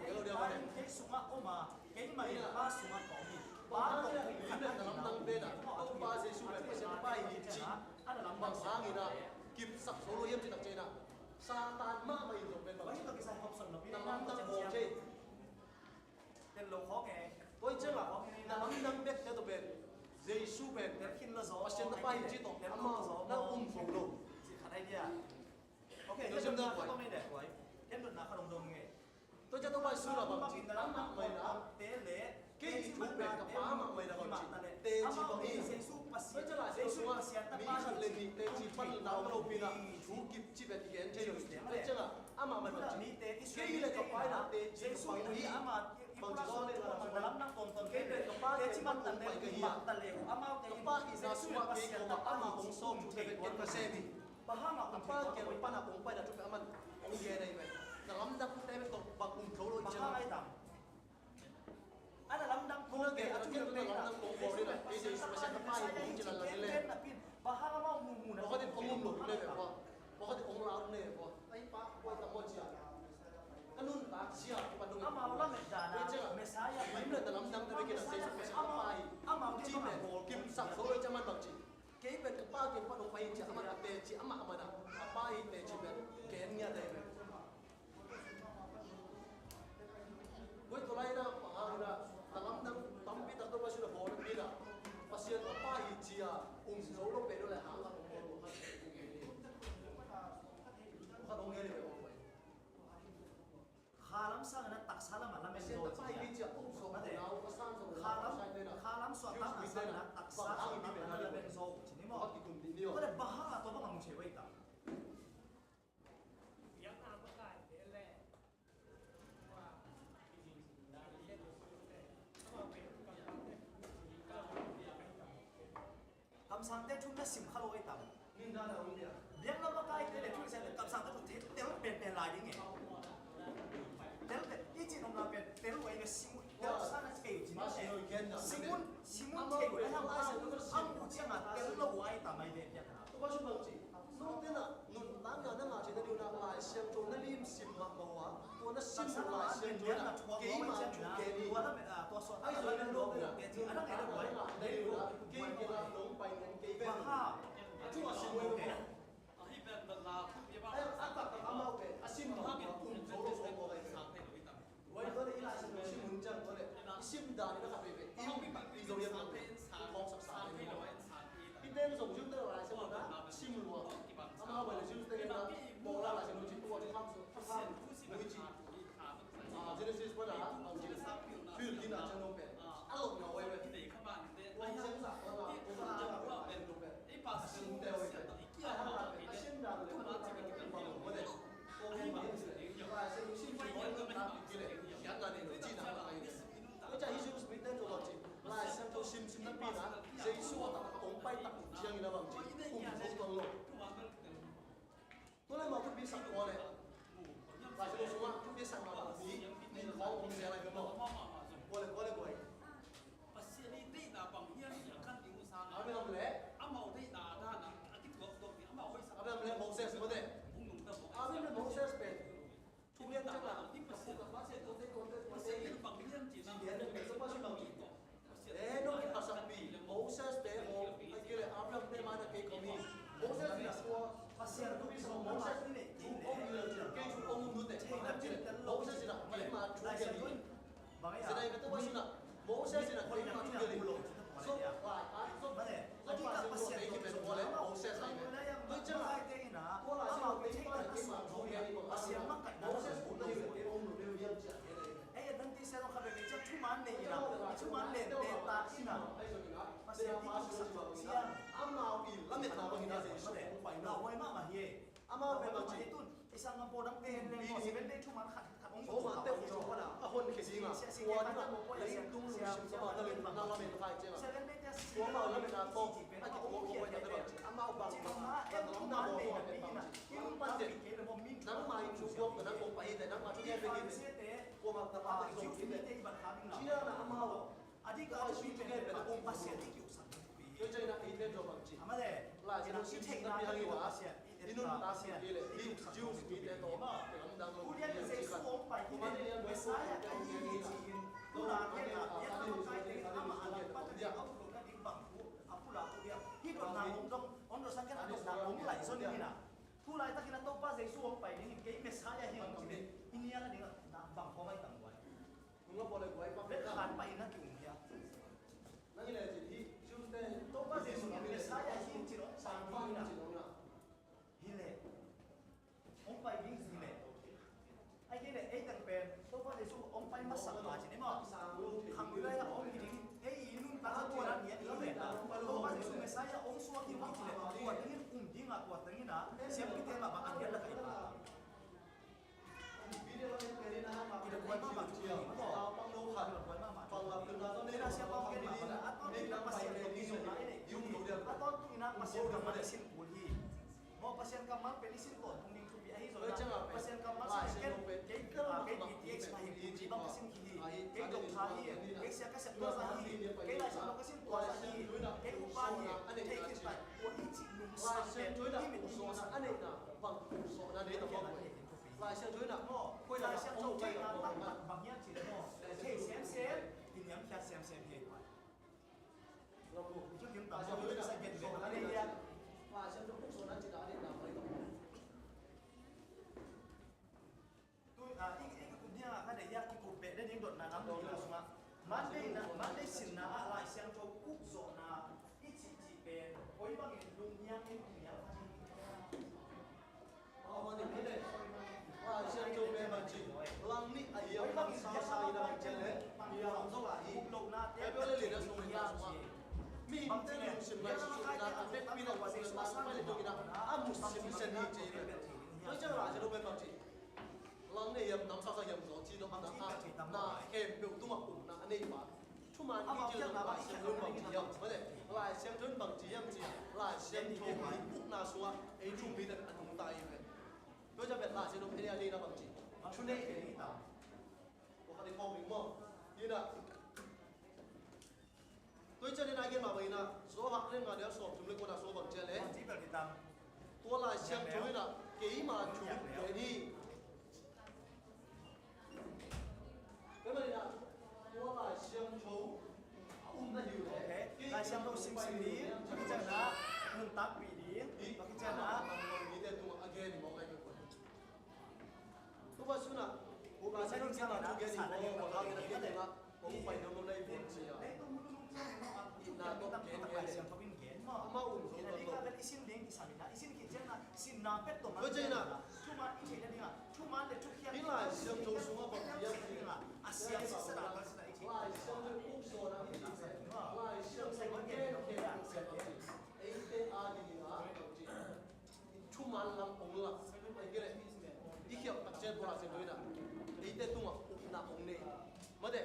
kei lo dia mah leh. Kei sungah om a, keimah in Pa sungah ka om hi. Pa tawh khat a hihna, Topa Jesu pen Pasian Pa hi cih, bang hangin a kipsak zo lo hiam cih tak ciangin a, Satan mahmah in zong pen bang, na lamdang bawl thei. Tua hi ciangin na lamdang bekte tawh pen Jesu pen Pasian Tapa hi cih tawh amau na um zo lo. Tua hi ciangin Topa Jesu na bang amah mah in a, kei thu pen ka Pa mah mah in a bang ci, teci bang hi. Tua hi ciangin Lai Siangtho sungah mi khat le nih teci pan lau lo pi in a, thu kip ci pen kigen thei lo hi. Tua hi ciangin amah mah in bang ci, kei le ka Pa in a teci ka Pa hi. Bang ci zaw le na lam nang tom tom kei le ka Pa kiang pan hong pai ka hi a, ka Pa itna sungah kei koma amah hong sawm thu pen ken ka sem hi. Ka Pa kiang pan hong paina thu pen amah hong gen ahi ve. Na lamdangte pen tawh bang um tho lo i ci a. Ana lamdang ko na gen a thu pen na lamdang ko ko ni na kei Jesu Pasian ka Pa hi hong ci lala ni le. Bang hang amau muhmuhna. Pakhat in hong um lo ni le ve. Pakhat in hong lau ni le ve. Ai Pa, koi ta mo ci a. Ka nuntak zia, ka nung. Amau lamet dan a Messiah, lim le na lamdangte bek in a Jesu Messiah ka Pa hi. Amau ci pen kipsak zo lo i ci a, amah bang ci. Kei pen ka Pa kiang pan hong pai hi ci a, amah a teci, amah amah a Pa hi teci pen gen ngiat ahi pen. Koi tua lai na, bang hang na, na lamdang tampi tak Topa Jesu na bawl na pi na, Pasian ka Pa hi ci a um zo lo pen lo le hang a hong bawl lo khat. Khat hong gen hi ve hong pai. Kha lam sangin a taksa lam a lamen zo. Kha lam, kha lam suahtakna sangin a taksa suahtakna lamen zo ci ni maw? Tua leh bang hang a tua bang a mu thei uh ei ta? Kamsangte thu na sim kha lo ei tam. Biakna makaite le thu sia kamsangte thu tel pen pen lai ding e. Tel pen i cih nopna pen tel lo ei le sim un tel sa na thei cih ni. Sim un, sim un thei lo ei tam. Am u ciang a tel lo ei tam ai ve biakna. Tua bang ci. Note na nuntakna na ngah theihna ding un a Lai Siangtho na lim sim mahmah uh a, tua na sim uh Lai Siangtho in a keima thu gen hi. Ahi zongin note na nuntakna na ngah theihna ding un a kei kiang a nong pai nong kei ven. Thu a sim uh hi. Ai a taktak amau pen a sim mahmah um zo lo zo mawk ahi ve. Tua leh i Lai Siangtho sim hun ciang tua leh i sim dan in a khat veve i um i zo hiam lo, i thawngsak sa hi lo. I teng zong Jew te Lai Siangtho na sim lua. Amau bai le Jew te na Paul a Lai Siangtho cih tua cih kham so kham lui cih. Genesis pana bang cih thuhilh ding a ciang nong pen a lok ngau ahi ve. Tua ciang sa tua na tua ciang a pen pen nong pen a sim te ahi ve. A hang a pen a sim dan le a lok ngau ahi ve. Lai Siangtho sim sim bawl in a tam kile, kiatna nei lo cihna a ngai. Tua ciang Jesu Khris mite in zong bang ci, Lai Siangtho sim sim napi in a, Jesu a taktak kong pai tak ciangin a bang ci, um zo tuan lo. Tua leh amau thupi sak tua leh Lai Siangtho sungah Moses in a koi na tu geli. Zop lai a, zop, zop pa zeng zop pei ki pen ko le Moses a i pen. Toi ciang a, tua lai zeng zop pei pa le kei ma zop pei ni ko. Moses um na hi le kei om lo le liam ciang he le. Ei, a dang ti sia lo kha be be ciang thuman nei ina. Thuman le te ta ina. Pasian ti ki sa sia. Amau i lametna bang ina Jesu hong pai na. Hoi mama hi. Amau pen bang ci. Tun i sang ngam pawdang te hen leng maw, Seventh Day thuman khat khat hong so man te hong so khat a, a hon khe ding a, tua ding a, lei tung lungsim ka ma na len, na lamen khai ciang a. Tua amau lamen a tawh a kituak khawm pai na bang ci. Amau bang bang a, na lam na bawl khawm pai bang ci. Nangmah in thu buak na nang kong pai hi te, nangmah thu gen bek hi te. Kuamah na pa te zong hi te. Ci na na amau. A dik a, a dik a, a dik a, a dik a, a dik a. Tua ciang in a, ei pen zong bang ci. Lai Siangtho sim sim na pi hang i wa. I nuntak sim hi le, hi Jews mite tawh, i lamdang lo hi ci khat. Kuamah nei lian buai, Messiah ka hi hi ci-in. Tu la pen a, pian a makaite in amah a lam pan a dik a, a dik bang thu, a pulak thu hi a. Hih dotna hong dong, hong dong sang ken a dotna hong lai zon hi na. Tu laitakin a Topa Jesu hong pai ding in, kei Messiah hi hong ci le, i nial a ding a, na bang khawng a i tang buai. Nung a pawl a guai pak. Vet khan pai na tung hia. Nang i le cin hi, Jews te. Topa Jesu in Messiah hi cin hong pai ding na. Hi le. Hong pai ding hi le. Ai kei le, ei tang pen, Topa Jesu hong pai masak ma cin i maw. Khang lai a hong hi ding, ei i nuntak a tua na hi a hi le. Topa Jesu Messiah hong suak hi hong ci le, tua tengin um ding a, tua tengin a, siampite mah bang a hiat la kai ta. Maw Pasian kammal pen i sin tawntung ding thupi ahi zongin ah, Pasian kammal sin ken, kei, kei P T H mah hi, kei doctor hi, kei sia ka sep tua za hi, kei Lai Siangtho ka sin tua za hi, kei upa hi, thei khin tai, tua i cih nungsak pen i mit i nungsak. Bang sawhna nei ta bang. Lai Siangtho in ah, maw, Lai Siangtho theihna taktak bang hiam cih leh maw, thei semsem, kiniamkhiat semsem hi. Lai Siangtho in ah, sawhna nei ta. Lai Siangtho in ah, sawhna cih ta nei ta bang. Tu, ah, i, i kikup ding a, ka deih a, kikup beh ding dotna lam ding a sungah. Monday na, Monday sinna ah Lai Siangtho kuk zawhna i cihcih pen koi bangin lungniang in lungniang ding. Aw, mani mani. Lai Siangtho pen bang ci. Lang nih a hiam bang sa sa i na bang ci le. Hiam zo la hi. Bible le na sung le na sung a. Mihingte lungsim lai sung na a bekpi na sung le na sung le dong i na. A mu sim sen hi ci le. Lai Siangtho pen bang ci. Lang nei hiam, namsasa hiam zaw ci dong na a, na khempeuh tungah upna a nei pa. Thuman hi ci dong Lai Siangtho in bang ci hiam, mate, Lai Siangtho in bang ci hiam ci, Lai Siangtho hi upna sungah ei thu mite a tung ta hi ve. Tua ciang pen Lai Siangtho in a deihna bang ci. Thu nei ei ta. Tua khat i phawk ding maw. Hi na. Tua ciangin a gen mah bangin ah, Johan lian nga, neu sawmthum le kua na sawm bang ci a le. Tua Lai Siangtho in ah keima thu gen hi. Tua manin ah, tua Lai Siangtho a um na hi uh le. Lai Siangtho simsim ding, tua khit ciangin ah nuntakpih ding, tua khit ciangin ah mite tungah a gen hi mawk ahi. Tua pa sungah, Lai Siangtho in ah thu gen hi mawk, a gen hi mawk. Hong pai nuam nuam na hi buan ci a. Itna tawh gen gen le. Amau um zo tawh tawh. Tua ciangin ah, hih Lai Siangtho sungah bang hiam ci a. Lai Siangtho in uk zaw na hi ci a. Lai Siangtho in gen gen ci a. Eite a ding in ah bang ci. Thuman lam ong la, ei kei leh i khialh takciang tua Lai Siangtho in ah eite tungah upna ong nei. Mate,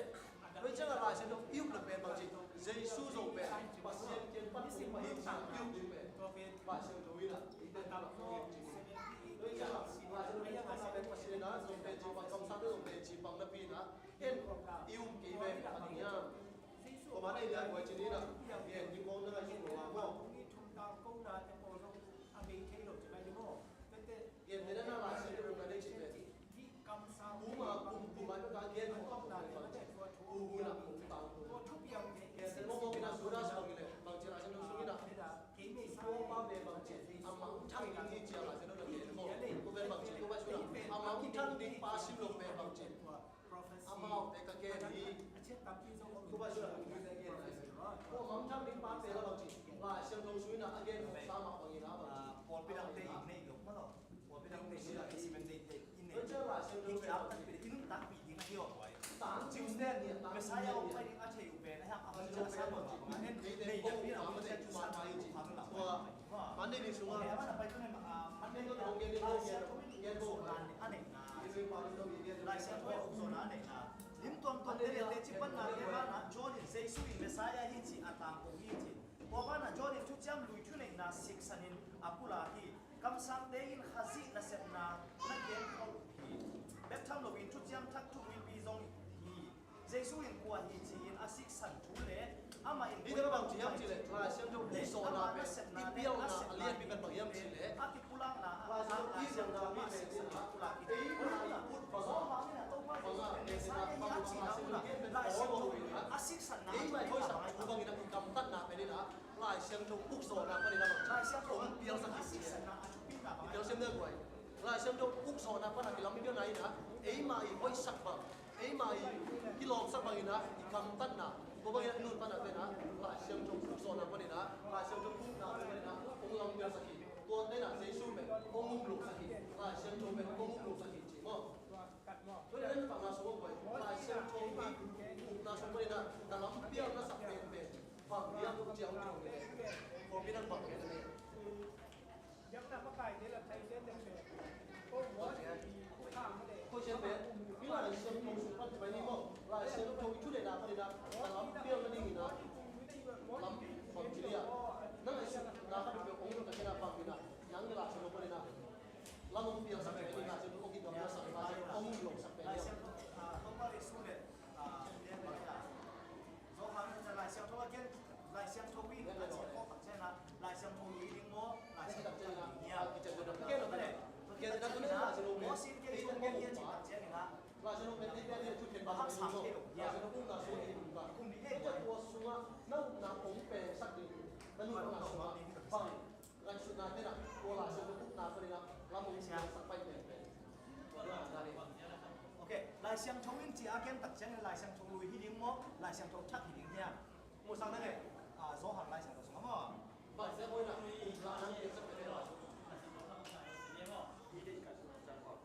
tua ciangah Lai Siangtho i up le pen bang ci, Jesu zong pen Pasian kiang pan ong pai hi ci i up ding pen Lai Siangtho in ah eite tungah ong nei ci. Tua ciangah Lai Siangtho i upna pen Pasian in ah zong pen ci pang, kamsang zong pen ci pang napi in ah en i um kei ve a ding hiam? Tua mah nei lian buai ci ni in ah, en ding kong na ngai suk lo a maw. A bei thei lo ci mai ni maw. Tete. Gen te na na la si te um na dei ci te. Kum a kum kum a ka gen ko a kum na le ma te. Kum na kum ta kum. Gen te mo mo kina Judas bang le bang ci la si no sung ina. Ko pa be bang ci. Ama thang ding ci la si no na gen mo. Ko be bang ci ko ba su na. Ama thang ding pa sim lo be bang ci. Amaute ka gen hi. Tua pa su Takpi in takpi ding hi aw. Jews te Messiah hong pai ding a thei uh pen a hiam a hong ciah a sang uh a en nei ding pi a hong ciah tu sang uh a hong lau. Monday ni sungah. Monday ni sungah a neihna. Lai Siangtho ukzawhna a neihna. Lim tuamtuam te le teci panna te banah John in Jesu in Messiah hi ci a tangko hi ci. Tua banah John in thuciam lui thuneihna siksanin a pulak hi. Kamsangte in Khazih nasepna na gen khol uh hi. Bek tham loin thuciam thak thupipi zong hi. Jesu in kua hi ci-in a siksan thu le amah in hih tengah bang ci hiam cih leh Lai Siangtho ukzawhna pen i pialna a lianpi pen bang hiam cih leh a kipulakna a Lai Siangtho a siksan a pulak hi. Ei mah i ut bangah, bangah Lai Siangtho a siksan a ei mah i hoihsak thu bangin a i gamtatna pen in a Lai Siangtho ukzawhna panin a bang hong pialsak hi ci. I pialsiam deuh guai. Lai Siangtho ukzawhna pan a kilampialna in a eimah i hoihsak bang, eimah i kilawmsak bangin a i gamtatna, tua bangin a i nuntakna pen a Lai Siangtho ukzawhna panin a, Lai Siangtho ukna panin a hong lampialsak hi. Tua pen a Jesu pen hong umlohsak hi. Lai Siangtho pen hong umlohsak hi ci maw? Tua leh a nuntakna sung guai. Lai Siangtho i ukna sung panin a na lampial na sak penpen bang hiam ci a hong kidong hi leh, pawlpi nang bang hiam na nei? Khoih ciang pen, hih Lai Siangtho sung pan ci pai ni maw? Lai Siangtho i thuneihna panin a na lampial nadingin a lam bang ci liang, na ngaihsutna khat uh pen hong dong tak ciangin a bangin a nang Lai Siangtho panin a lam hong pialsak pen, Lai Siangtho hong kigamlatsak, Lai Siangtho hong umlohsak pen hiam? Johan in Lai Siangtho a gen, Lai Siangtho in a ciah khawh tak ciangin a, Lai Siangtho lui ding maw, Lai Siangtho lui ding hiam? Mosi in gen, Mosi in gen, Lai Siangtho pen ei pen thu khen bang, Lai Siangtho ukna sung ei kum ni ei tua sungah na ukna hong pengsak ding, na nuntakna sungah bang ngaihsutna te na, tua Lai Siangtho ukna panin a lam hong pialsak pai penpen. Tua na na ni. Ok, Lai Siangtho in ci a gen tak ciangin Lai Siangtho lui hi ding maw, Lai Siangtho thak hi ding hiam? Musak na ngei, Johan Lai Siangtho sungah maw? Bang sia hoih na, ukna nang pialsak pen hiam?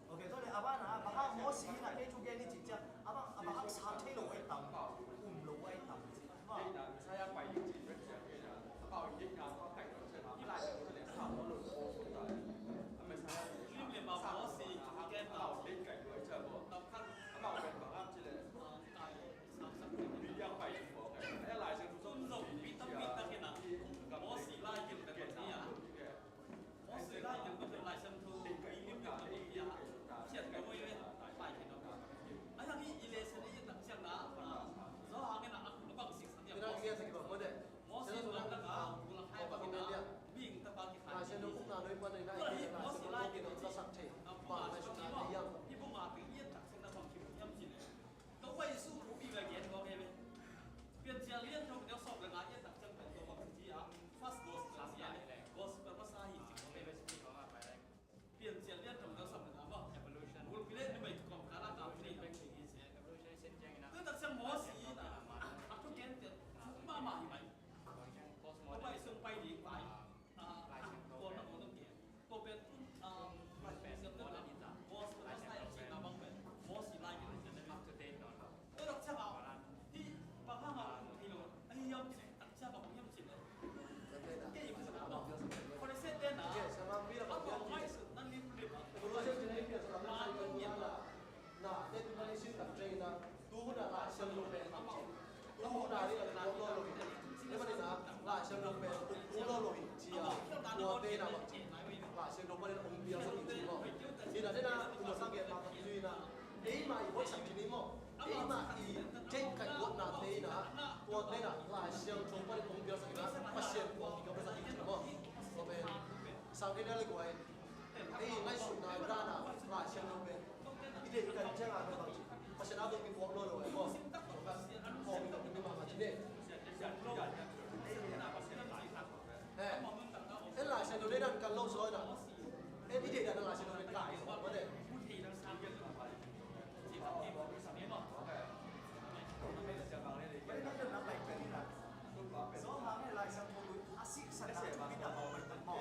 Ok, tua leh a banah bang hang Mosi in a kei thu gen ni ci ciang, a bang, a bang hang sam thei lo ai tam, um lo ai tam ci. Lim le mau Mosi thu gen tam. Mosi lai gen pen ni a. Mosi lai gen pen ni a. Khiat ka wei le lai gen a. A yang i le sen i tak siang na. Zo hang na a bang sik sang ya. Mosi lai gen a. Mosi lai gen a. Bing ta pa ki khai. Mosi lai gen a. Bang lai sen na yang. I bung a bing i tak siang na bang ki yam sin. Topa Jesu thu bik a gen kawk hi ve. Piancil lian thum deuh sawm le nga i a tak ciang pen tua bang ci a, first gospel ci a, gospel masa hi ci kawk hi ve. Piancil lian thum deuh sawm le nga maw. Evolution. Bulpi le numei kawm kala kau hi. Evolution sin ciang ina. Tu tak ciang Mosi ina. A thu gen te, thu mahmah hi mai. Topa Jesu pai ding pai. Tua na tua tua pen Mosi lai gen pen tua dak ciang a hi bang hang a hi lo a hi hiam cih tak ciang a bang hiam cih le kei i khut a bang Pharisee te na a bang ngaihsut na lim lim a bang ngiat la na te tu na i sin tak ciang ina tu hun a Lai Siangtho pen Tu hun a ding a tu lo lo hi. Tua manin a Lai Siangtho pen tu lo lo hi ci a, tuate na bang ci, Lai Siangtho panin hong pialsak hi ci maw? Hi na, dena tu lo sang gen mah bang ci na, eimah i hoihsak ci ni maw? Eimah i theih kaih luatnate na, tuate na Lai Siangtho panin hong pialsak hi na, Pasian kong kigamlatsak hi ci maw? Tua pen sang thei na le guai. Ei ngaihsutna dana Lai Siangtho pen i deih i kan ciang a pen bang ci, Pasian a tung kipuak lo lo ai maw? Kong i tung ni mahmah ci ne. Eh, en Lai Siangtho deih dan kan lo sawi na. En i deih dan Lai Siangtho pen kai sawi maw te. Zo hang Lai Siangtho lui a siksan na pi da maw.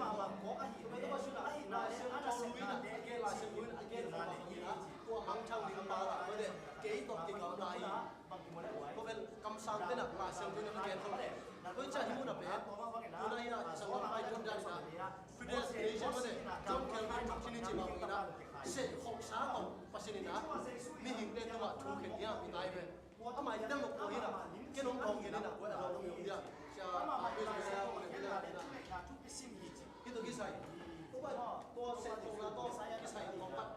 mahmah kawk ahi, ahi na le, a nasepnate, a gen, a gen, a gen, a gen, tua mangthang ding pa la, tua de, kei tawh kigawm lai hi. Tua pen kamsang te na, Lai Siangtho na ka gen khol le. Tua ciang hi mun a pen, tu na hi na, sa wa pai tun dan na, predestination tua de, John Calvin doctrine ci bang hi na, seh khoksa tawh Pasian in a, mihingte tungah thu khen hi a, i tai pen. Ama i dam lo ko hi na, ken hong kong gen hi na, ko a lo ko hi a. Sia, a, a, a, a, a, a, a. Hih tawh kisai. Tua, tua seh tawh na tawh kisai tawh pat.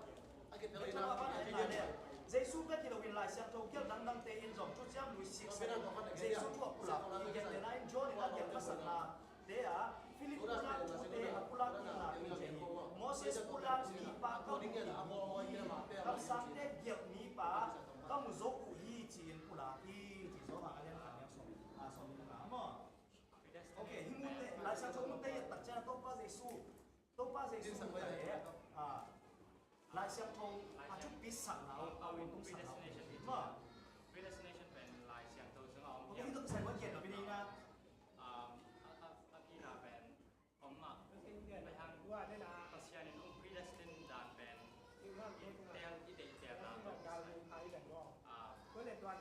A kithei na, a kithei na. Jesu bek hi lo in Lai Siangtho kial dangdangte in zong Thuciam Lui sik Jesu thu a pulak i gen te na in John in a gen pasakna te a, Philip pulak thute a pulak ding na pen ci hi. Moses pulak mipa ka mu hi, kamsangte gelh mipa ka mu zo uh hi ci-in pulak hi ci. Zo hang a lian khat neu sawm, a, sawm nung a maw. Ok, hi munte, Lai Siangtho munte i et tak ciang Topa Jesu, Topa Jesu te, a, Lai Siangtho a thupi sakna, a, a, a thupi sakna. Predestination hi. Maw. Predestination pen Lai Siangtho sungah om. Ok, hi tawh kisai wan kian na pi ding na. Um, a, a, a pi na pen om mah. Pasian in hong predestine dan pen i teel, i deih teelna tawh. Ah. Pasian in pen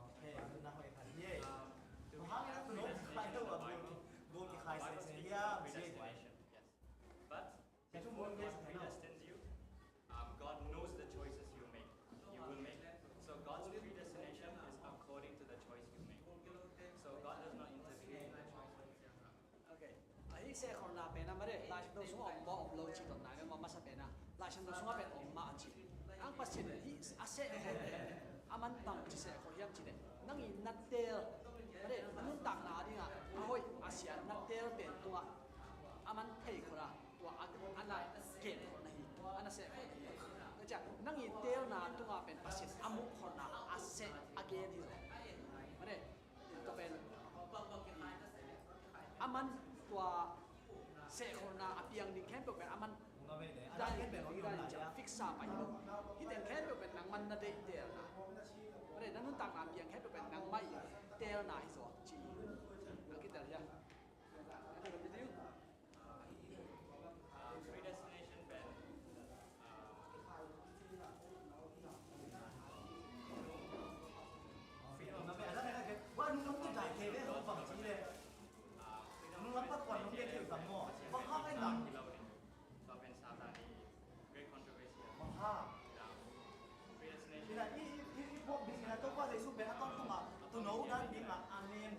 Ok, na hoih khat hi. Um, to Bang hang in a tu no khai lo a gol, gol kikhai sese hiam ci. Predestination, yes. But Before God predestines you, um, God knows the choices you make, you will make. So God's predestination is according to the choice you make. So God does not interfere in the choice of Abraham. Ok. Ahi sehkholhna pen a mare, Lai Siangtho sungah om maw om lo cih dotna, mah masa pen a Lai Siangtho sungah pen om mah a ci. Ang Pasian in hih a sehkholh pen a man bangci sehkholh hiam cih leh, nang in na teel, mare, na nuntakna a dingah a hoih a sia na teel pen tungah a man thei khol a, tua a, a na gen khol na hi, a na seh khol na hi. Tua ciang nang i teelna tungah pen Pasian a muh kholhna a seh a gen hi zaw. Mare, tua pen a man tua seh kholhna a piang ding khempeuh pen a man dan, dan ciang fix sa pai hi lo. Hih teng khempeuh pen nangman na deih teelna. Mare, na nuntakna a piang khempeuh pen nangmah i teelna hi zaw ci. A kitel hia? Uh, predestination pen, uh, freedom of choice. Uh, freedom of choice. Tua pen Satan i great controversy. Predestination. Ina i, i, i, i buak ding ina Topa Jesu pen a tawntungah tuuno dan dingah a nem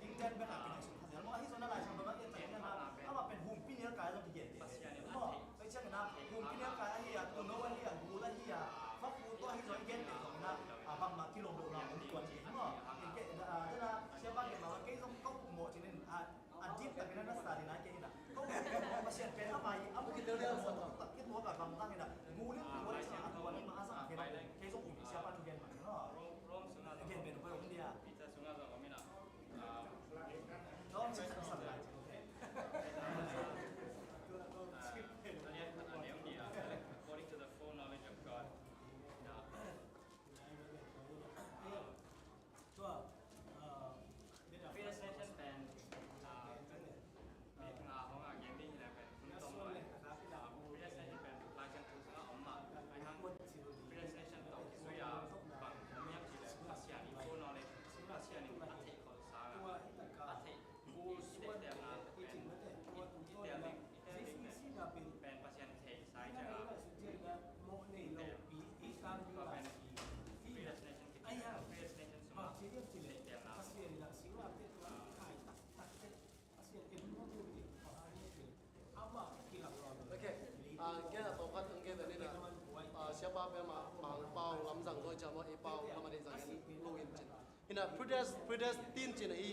zang zaw i ciam aw, ei pau lam a ding zang en lo in cin. Hi na, predes-, predestin cin ahi,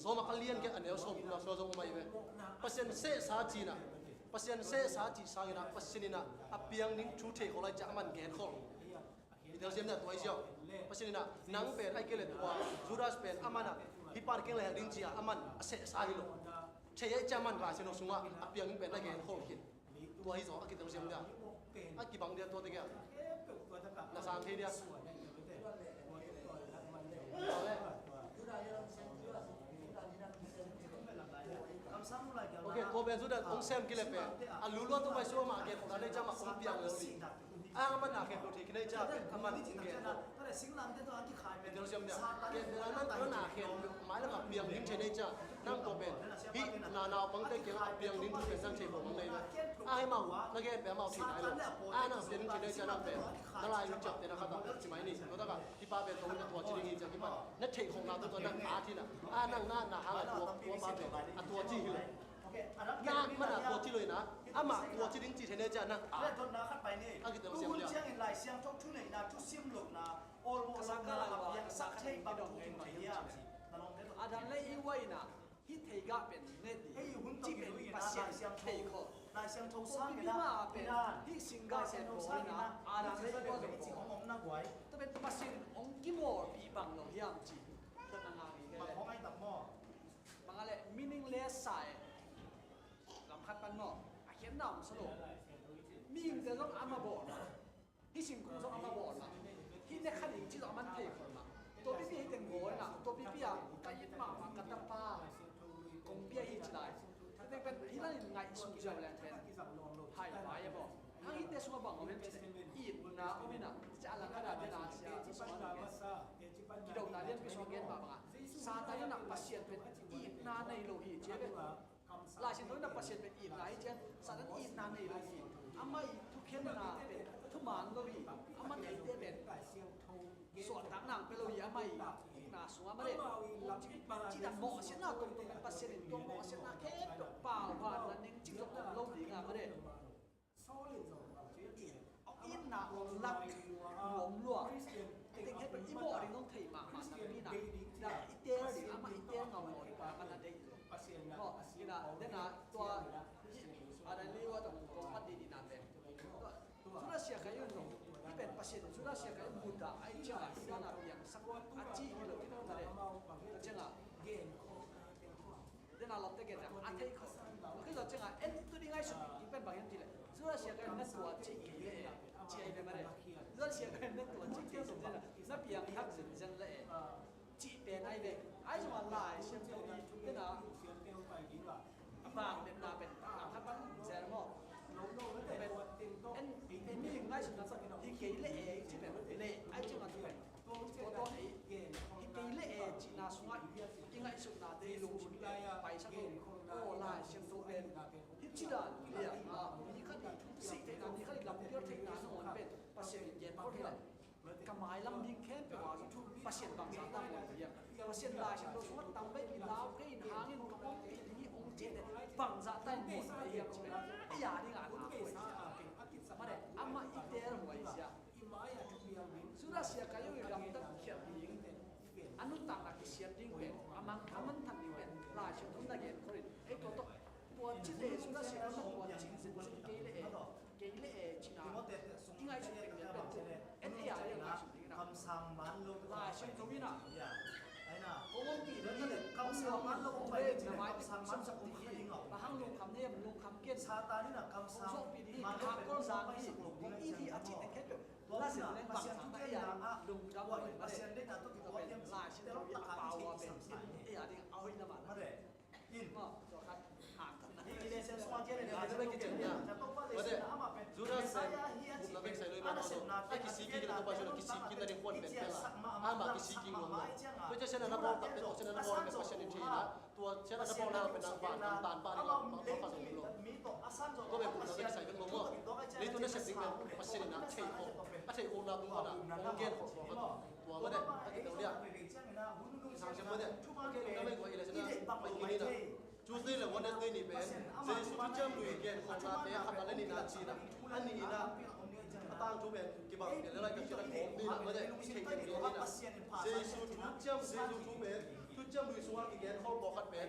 Rom a ka lian ke a neu sawm kum a sua zong om ahi ve. Pasian sehsa cin a, Pasian sehsa cih sangin a, Pasian in a, a piang ding thu thei khol lai ciah a man gen khol. I telsiam na tua i ziau. Pasian in a, nang pen ai kei le tua, Judas pen a man a, hi pan keng le hek ding cia a man a sehsa hi lo. Thei ai ciah a man Lai Siangtho sungah a piang ding pen a gen khol khin. Tua hi zaw a kitelsiam dia. A kibang dia tua te kia. Na sang thei dia. Ok, tua pen Judas hong sem kile pen. A lulua tu pai sua ma ke kong na nei ciah ma kong piang lo ni. A man na khen lo thei kine ciah pen a man kong khen lo. Tel siam nia. Khen tel a nan tel na khen mai lam a piang ding thei nei ciah nang tua pen. Hih na naupang te kiang a piang ding thu pen nang thei pawh mang nei lo. A hih mau na gen pen mau thei nai lo. A nang piang ding thei nei ciah nang pen. Na lai lu ciah te na khat a ci mai ni. Tua tak a hih pa pen tua na tua ci ding hi ciah hih pa. Na thei khong na tua tua nang a thi na. A nang na na hang a tua tua pa pen a tua ci hi lo. Nak man a tua ci lo hi na. Amah tua ci ding ci thei nei ciah nang a. A kitel siam nia. Ka sa ka lai wa, ka sa ka lai wa, ka sa ka lai wa. Adam le Eva in a, hih thei gah pen ne ding ci pen Pasian thei khol. Tua pipi ma pen hih sing gah pen bawl in a, Adam le Eva zong bawl. Tua pen Pasian in hong kimawlpih bang lo hiam ci. Tua na ngak hi kei le. Bang a le meaningless sa e. Lam khat pan maw, a khiatna om sa lo. Mihingte zong amah bawl. Hih singkung zong amah bawl mah. Hih ne kha ding ci zong amah thei khol mah. Tua pipi hih teng bawl na, tua pipi ah ka it mahmah ka tapa kong pia hi ci lai. Tua teng pen hih lai in ngaihsut ziau leng pen hai vai a bawl. Hang hihte sungah bang om hiam ci leh itna om in a, ci a lang ka da te na sia ci sungah na gen. Kidona lianpi sungah gen mah bangah Satan in a Pasian pen itna nei lo hi ci a pen. Lai Siangtho in a Pasian pen itna hi cian, Satan itna nei lo hi. Amah i thukhenna pen thuman lo hi. Amah neite pen suahtakna pia lo hi. Amah i ukna sungah mah le cih dan mawhsiatna tongtong pen Pasian in tua mawhsiatna khempeuh pauhana nengcik zong om lo ding a mah le. Itna om lak, nuam lua. Teng het i mawh ding nong thei mahmah na pi na. Na i teel ding amah i teel ngam lo ding amah na deih lo. Maw, ina dena tua hi a na liwa tong kong pat ding ina te. Judas Iskariot zong hi pen Pasian Judas Iskariot mudah ai cianga i dana piangsak a ci hi lo ina te. Cianga Dena lawmte gen a thei khol. Kei zawh ciangin en tu ding ngaihsun ding pen bang hiam cih leh Judas Iskariot na tua cih kei leh e, ci ahi ve mah le. Judas Iskariot na tua cih kei zenzen a, na piangthak zenzen leh e, cih pen ahi ve. Ahi zongin Lai Siangtho i dena a vangliatna pen a khat bang zel maw? Pen en, en mi ngaihsutna sak hi kei leh e, cih pen leh ahi ciangin pen Tua tawh ei, hi kei leh e cihna sungah i ngaihsutnate i lungsim te paisak lo. Aw Lai Siangtho pen hih ci dan liang a mi khat i sih theihna, mi khat i lampial theihna nangawn pen Pasian in gen khol hi leh ka mailam ding khempeuh ah zong Pasian bangzah ta muan hiam? Pasian Lai Siangtho sungah tamveipi lau kei in hangin ka ompih ding hi hong cihte bangzah ta in muan hiam cih pen ei a dingah a na huai sia. Mah le amah i teel huai sia. Judas Iskariot i damtak khiat ding, a nuntakna kisiat ding pen, a mang, a mangthang ding pen Lai Siangtho in na gen khol in, ei tua tawh tua cih leh Judas Iskariot na tua cih zenzen kei leh e, kei leh e cihna i ngaihsut ding pen tua en ei a ding ngaihsut ding na. Lai Siangtho in a Kong ompih ding hi leh, kong lungkham ding hi leh, na mai te kong sawm ding hi. Bang hang lungkham na hiam, lungkham ken. Kong sawmpih ding hi, ka hang kol zang hi. Kong it hi a cih teng khempeuh la zen leng bangzah ta ei a ding lungdam lo hi mah le. Tua pen Lai Siangtho i a pau a pen in ei a ding a hoih na mah na. Judas pen gupna vek sai lo i mah tawh a kisik kik in a Topa Jesuh kisik kik na ding kuan pen pen la. Amah kisik kik ngawng ngawng. Tua ciang siatna na bawl tak pen tua ciang na bawl pen Pasian in thei na. Tua ciang na bawl na pen nang ban nang tan ban nang ban nang ban nang. Tua pen gupna vek sai vek lo maw. Leitung na sep ding pen Pasian in na thei khawh. A thei khawh na tung khawh na. Hong gen khawh khawh khawh. Tua mah deh a kito dia. Sang siam mah deh. Kei na mei kua i la siatna pai kik ni na. Tuesday le Wednesday ni pen Jesuh thuciam lui gen khawhna te khat a le nihna cihna a nihna. Tangthu pen kibang kei le lai ka kira kawm ni na mate i theih kei ni na. Jesu thuciam, Jesu thu pen thuciam lui sungah kigen khol pawlkhat pen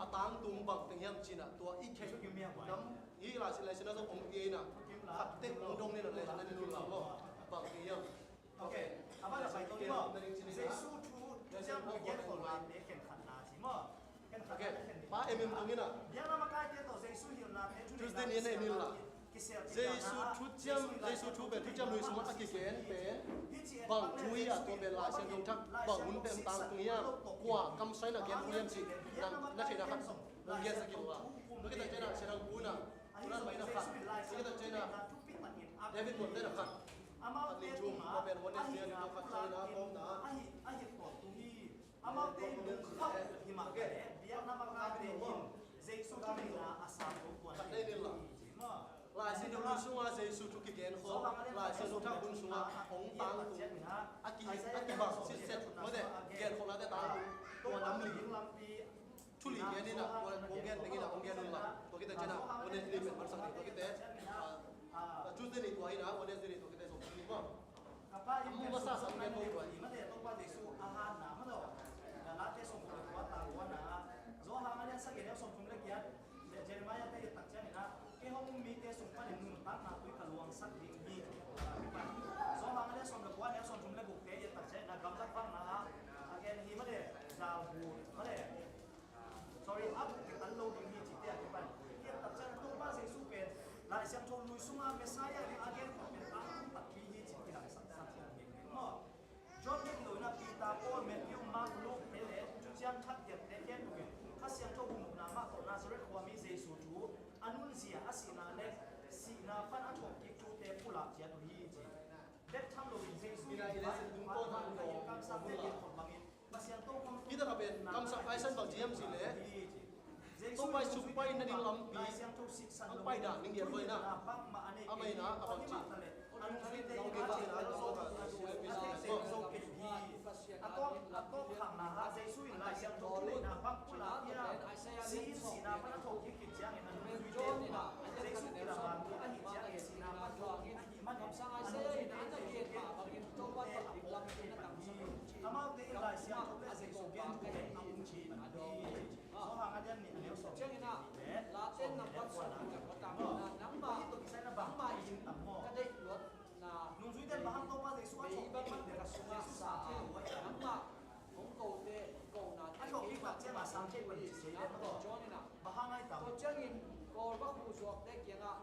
a tangtung bang teng hiam cih na tua i theih nam hi. Lai Siangtho, Lai Siangtho zong om kei na, khat tek hong dong ni na, Lai Siangtho na ni nun la maw, bang teng hiam. Ok. A ban a pai to ni maw. Jesu thu thuciam lui gen khol lai te khen khat na ci maw. Ok. Pa em em tungin ah. Biakna makaite tawh Jesu hilnate, Tuesday ni en in la. Jesu thuciam, Jesu thu pen thuciam lui sungah a kigen pen bang thu hi a, tua pen Lai Siangtho thak bang hun pen tangtung hi a, kua kamsang in a gen thu hiam cih na, na theihna khat hong gensak in la. Tua khit tak ciangin ah Siangtho pu in ah, pu in ah pai na khat. Tua khit tak ciangin ah David Muan pen a khat. Khat nih thum, tua pen Wednesday ni tua khat ciangin ah kawm na. Ahi, ahi tua tu hi. Amaute in lungkham hi mah leh biakna makaite in Jesu thu ngeina a sang lo tuan hi. Lai Siangtho sungah Jesu thu kigen khol, Lai Siangtho thak hun sungah hong tangtung a ki, a kibang sitset mawte, gen khol nate tangtung tua nam li. Thu li gen in ah, tua hong gen teng in ah hong gen un la. Tua khit tak ciangin ah Wednesday pen mansak ding, tua khit tak, ah, Tuesday ni tua hi in ah, Wednesday ni tua khit tak sawm ni maw. Ka Pa in pen sum sung na nei uh hi mate, Topa Jesu a hatna mate. Late sawmthum le kua, tang kuana. Johan a lian sagih, a neu sawmthum le giat. Jeremiah te i tak ciangin ah, kei hong um mite sung panin nuntakna tui ka luangsak ding hi. Johan a lian sawm le kua, a neu sawmthum le guk te i tak ciangin ah, gamlak vakna ah a gen hi mate, zalbu mate. Sorry, a buk kitan lo ding hi cihte a kipan. Hih tak ciang Topa Jesu pen Lai Siangtho lui sungah Messiah ding a gen khawh pen a takpi hi cih kilangsak, sak hi maw. John bek lo in ah Peter, Paul, Matthew, Mark, Luke te le Thuciam Thak giatte khempeuh in Kha Siangtho hong upna mah tawh Nazareth khuami Jesu thu, a nunzia, a sihna le sihna pan a thawhkik thute pulak ciat uh hi ci. Bek tham loin Jesu in kamsangte gen khawm bangin Hih takah pen kamsang paisan bang ci hiam cih leh, Topa i suk pai nading lampi hong pai dan ding hi a, tua in ah amah in ah a bang ci. Amaute in Lai Siangtho le Jesu gen thu pen a hong ci hi. Johan a lian nih, a neu sawm. Ciangin ah, Late nambat sawm le kua, tang kuana, nangmah, nangmah in ka deih luatna, nungzuite in bang hang Topa Jesu a thawh bang ka sungah sa a, nangmah hong kote, kona a thawhkik tak ciangin a sang thei pan ci hi. John in ah, bang hang ai tam. Tua ciangin kawl va khuh zuakte kiangah,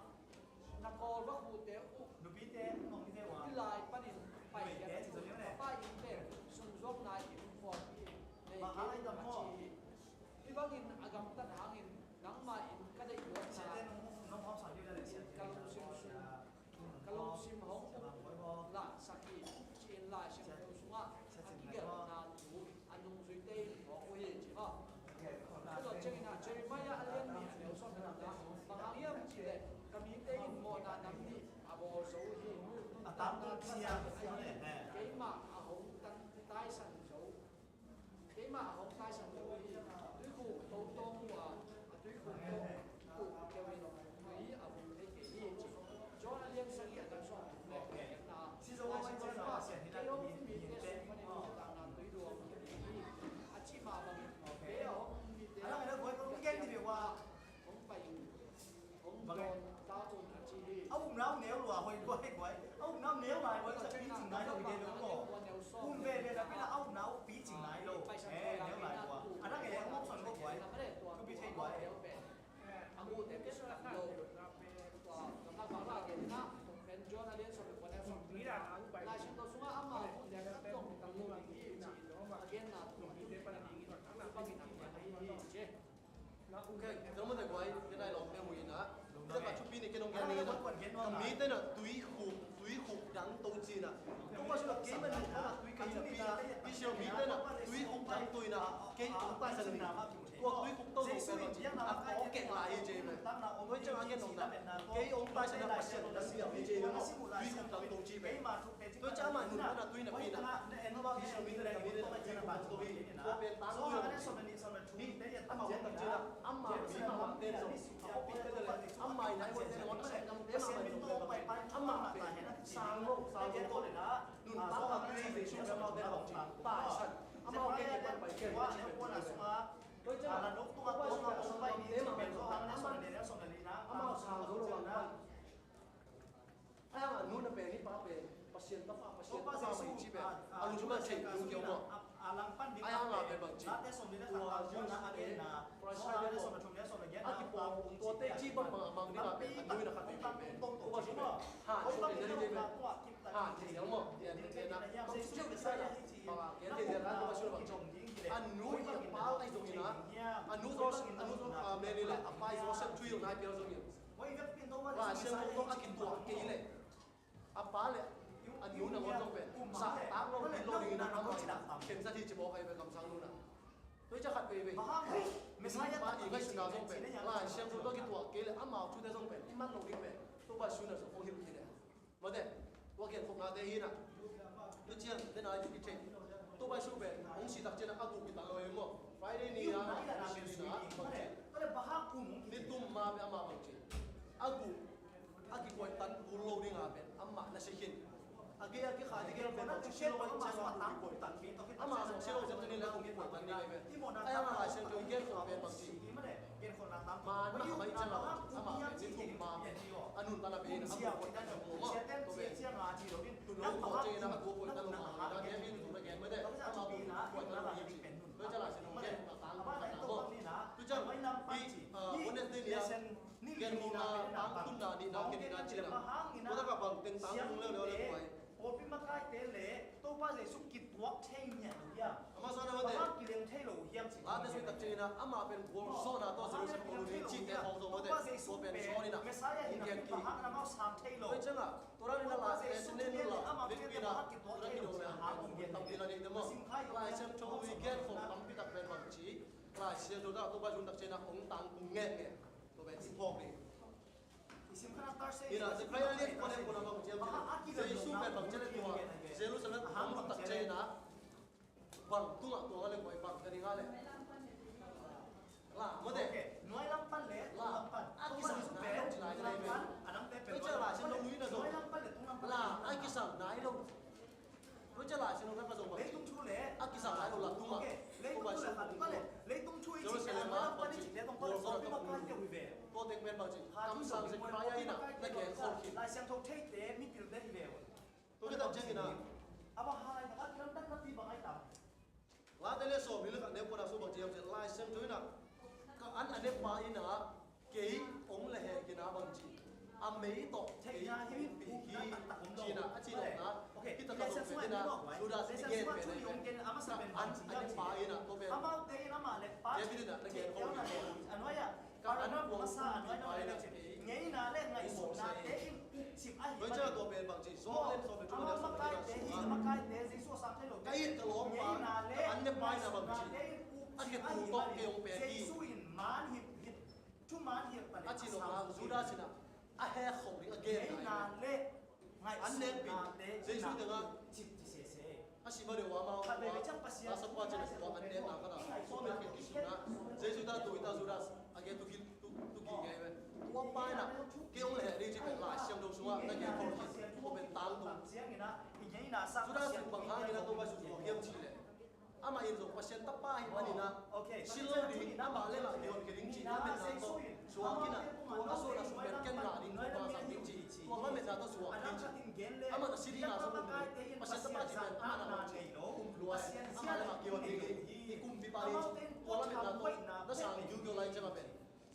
na kawl va khuhte uh, nupite, nupite uh a, hih lai panin pai hiam, ka Pa innte sung zuakna inn khuapi nei hi, a ci hi. Hih bangin a gamtat hangin nangmah in ka deih luatna, ka lungsim sung, ka lungsim hong um lahsak hi, ci-in Lai Siangtho sungah a kigelhna thu a nungzuite in phawk uh hi, ci maw. Tua ciangin ah Jeremiah a lian nih, a neu sawm le khatna, bang hang hiam cih leh ka mite in mawhna nam nih a bawl zo uh hi. A tangtun cia, keimah a hong tan, taisan zo, keimah a hong taisan zo uh hi. Tuikhuk to tawng uh a, a tuikhuk to uh keu in tui a vung thei kei hi, ci. John a lian sagih, a neu sawm le kua, na, Lai Siangtho sungah kei hong um mite sung panin nuntakna tui luang hi ding hi, a cih mah bangin kei a hong um mite hong pai in, hong dawn ta un, a ci hi. A upna uh neu lua, hoi guai guai. A upna uh neu lai guai, sa picing nai lo, neu lo. Um ve ve na pina a upna uh picing nai lo. Eh, neu lai guai. A dang e hong option guai guai. Thupi thei guai. A guhte kei sungah lo. Tua gamlak bang la gen na, pen John a lian sawm le kua, neu sawm le kua, Lai Siangtho sungah ama a guhte khat zong kal lo ding hi, ci-in a genna thu a thupi nadingin hih bangin a gen ahi hi, ci. Ok, ka mate guai, ken ai lawm pe hui na. Ken ka thupi ni, ken hong gen ni na. Ka mite na tuikhuk, tuikhuk dang to ci na. Kong ma suna kei man na tui ka hi na pi na. Israel mite na tuikhuk dang to na. Kei hong taisan ni. Tua tuikhuk to zong pen bang ci, a kawk kek lai hi ci pen. Tua ciang a gen nong ta, kei hong taisan na Pasian hong dan piang hi ci pen maw. Tuikhuk dang to ci pen. Tua ciang amah nuntakna tui na pi na. Israel mite na ka mite na tuikhuk to hi. Tua pen tang tui na hi. Amah hong tak ci na, amah mi ma lam ten zong a kawk kek lai. Amah i nai hong ten zong a kawk kek lai. Amah pen sang lo, sang lo tawh nuntak a, Jesu pen amau pen bangci taisan, amau pen kipan pai ken, tua pen sunga, tua ciang a, amau sang lo bangci, a hang a nu na pen, i pa pen Pasian tapa, Pasian tapa mah ci pen a lungsim a thei lungkiau maw. A hang a pen bangci, tua Jesu pen Christ pen maw, a kipawl tuate ci bang bang a mang ding a pen a nu in a khat pen pen, tua Jesu pen ha, Jesu pen ha, thei lel maw, thei lel na, bang ci pen sa ya, bang a kian thei lel na, tua Jesu pen bangci, a nu i a pa ahi zongin a, a nu Joseph, a nu Joseph, a, Mary le a pa Joseph thu hilh nai pial zongin, Lai Siangtho tawh a kituak kei leh, a pa le a nu nangawn zong pen zahtak lo, it lo dingin a, amah in a khensat hi ci mawk ahi ve, kamsang nu in a. Tua hi ciang khat veivei, Messiah pa i ngaihsutna zong pen Lai Siangtho tawh a kituak kei leh amau thute zong pen i man lo ding pen Topa Jesu in a zong hong hilh hi leh. Mate, tua genkhopnate hi in a. Tua ciang, den a i thei. Topa Jesu pen hong si tak ciangin a guk kitan lo hi maw. Friday ni a hong si in a, bangci, ni tum ma pen amah bangci, a guk a kikoihtan kul lo ding a pen amah na si khin. A gei a kikhai ding gei pen bangci, si lo ding ciang a kikoihtan, amah zong si lo ciang tuni le hong kikoihtan ding a pen. A hang a Lai Siangtho i genkhop pen bangci, man mahmah i ciang a, amah pen ni tum ma pen a nuntakna pen a guk koihtan lo maw. Tua pen tun lo khawh ciangin a guk koihtan lo maw. Tua pen a guk koihtan lo hi ci. Tua ciang Lai Siangtho genkhopna tang, tang maw. Tua ciang i, a, Wednesday ni a genkhopna tang tunna nihna khen nihna ci leng, tua tak a bang teng tang tung leuleu le tua hi. Pawlpi makaite le Topa Jesu kituak thei ngiat lo hiam? Amah sa na mate. Bang hang kileng thei lo hiam ci. Late sui tak ciangin a, amah pen gualzawhna tawh Jerusalem kong luni cihte khawng zong mate. Tua pen sawn in a, Messiah hi in a, bang hang amau sang thei lo. Tua ciang a, tua dan in a Lai Siangtho nen lo, amah pen bang hang kituak thei lo ci a, hang ong gen tampi la ding te maw. Lai Siangtho i genkhop tampi tak pen bangci, Lai Siangtho tawh Topa Jesu tak ciangin a hong tangtung ngeungeu. Tua pen i phawk ding. Ina, Zechariah lian kua lian kua na bang ciam ciam. Jesu pen bang ciam le tua Jerusalem a hong lut tak ciangin a, bang tungah tua nga le kua i bang ka ding a le. La, mawte. La, a kisang nai lo ci lai ka ding. Tua ciang Lai Siangtho lui na zong. La, a kisang nai lo. Tua ciang Lai Siangtho khat pa zong bang ci, leitung thu le a kisang nai lo la tungah, leitung thu le khat pa le, leitung thu i cih le Jerusalem ah bang ci, gualzawhna tawh hong lut hi ve. Tua teng pen bang ci, kamsang Zechariah in a na gen khol khin. Lai Siangtho theite mipilte hi ve. Tua khit tak ciangin a, a bang hang lai tak a kilamdang napi bang ai tam. Late lian sawmli le khat neu kua na sung bang ci hiam cih leh, Lai Siangtho in a, ka an a ne pa in a, kei hong lehhek in a bang ci, a mei tawh kei hong pik hi ci in a, a cih nopna. Peter ka zong pen in a, Judas i gen pen a hi pen. Ka an a ne pa in a, tua pen David in a na gen khol hi. Ka an a kuang kum pi pa in a kei hong mawhsaih hi. Tua ciang tua pen bang ci, John lian sawm le thum neu sawm le thum in a, ka it ka lawmpa, ka an ne pa in a bang ci, a khe tung tawh kei hong pek hi. A cih nopna Judas in a, a hek khawm ding a gen nai. An nekpi, Jesu tengah a si ma deuh a amau, a sap pa cin a tua an nekna khat a, sawm le khat kisuna, Jesu ta tu i ta Judas, a gen tu kik, tu, tu kik ngei ve. Tua pa in a, kei hong lehhek ding ci pen Lai Siangtho sungah na gen khol khin, tua pen tangtung. Judas in bang hangin a Topa Jesu zuak hiam cih leh, amah in zong Pasian tapa ahih manin a, si lo ding, amah le amah kihon kei ding cih lametna tawh suak in a, tua a suahna sung pen ken ngah ding, tua pa zang ding cih, tua lametna tawh suak ding cih. Amah na si ding a zong um lo, Pasian tapa cih pen amah na bang ci, um lua, amah le amah kihon ding hi, i kumpipa ding cih, tua lametna tawh na sang giugiau lai ciang a pen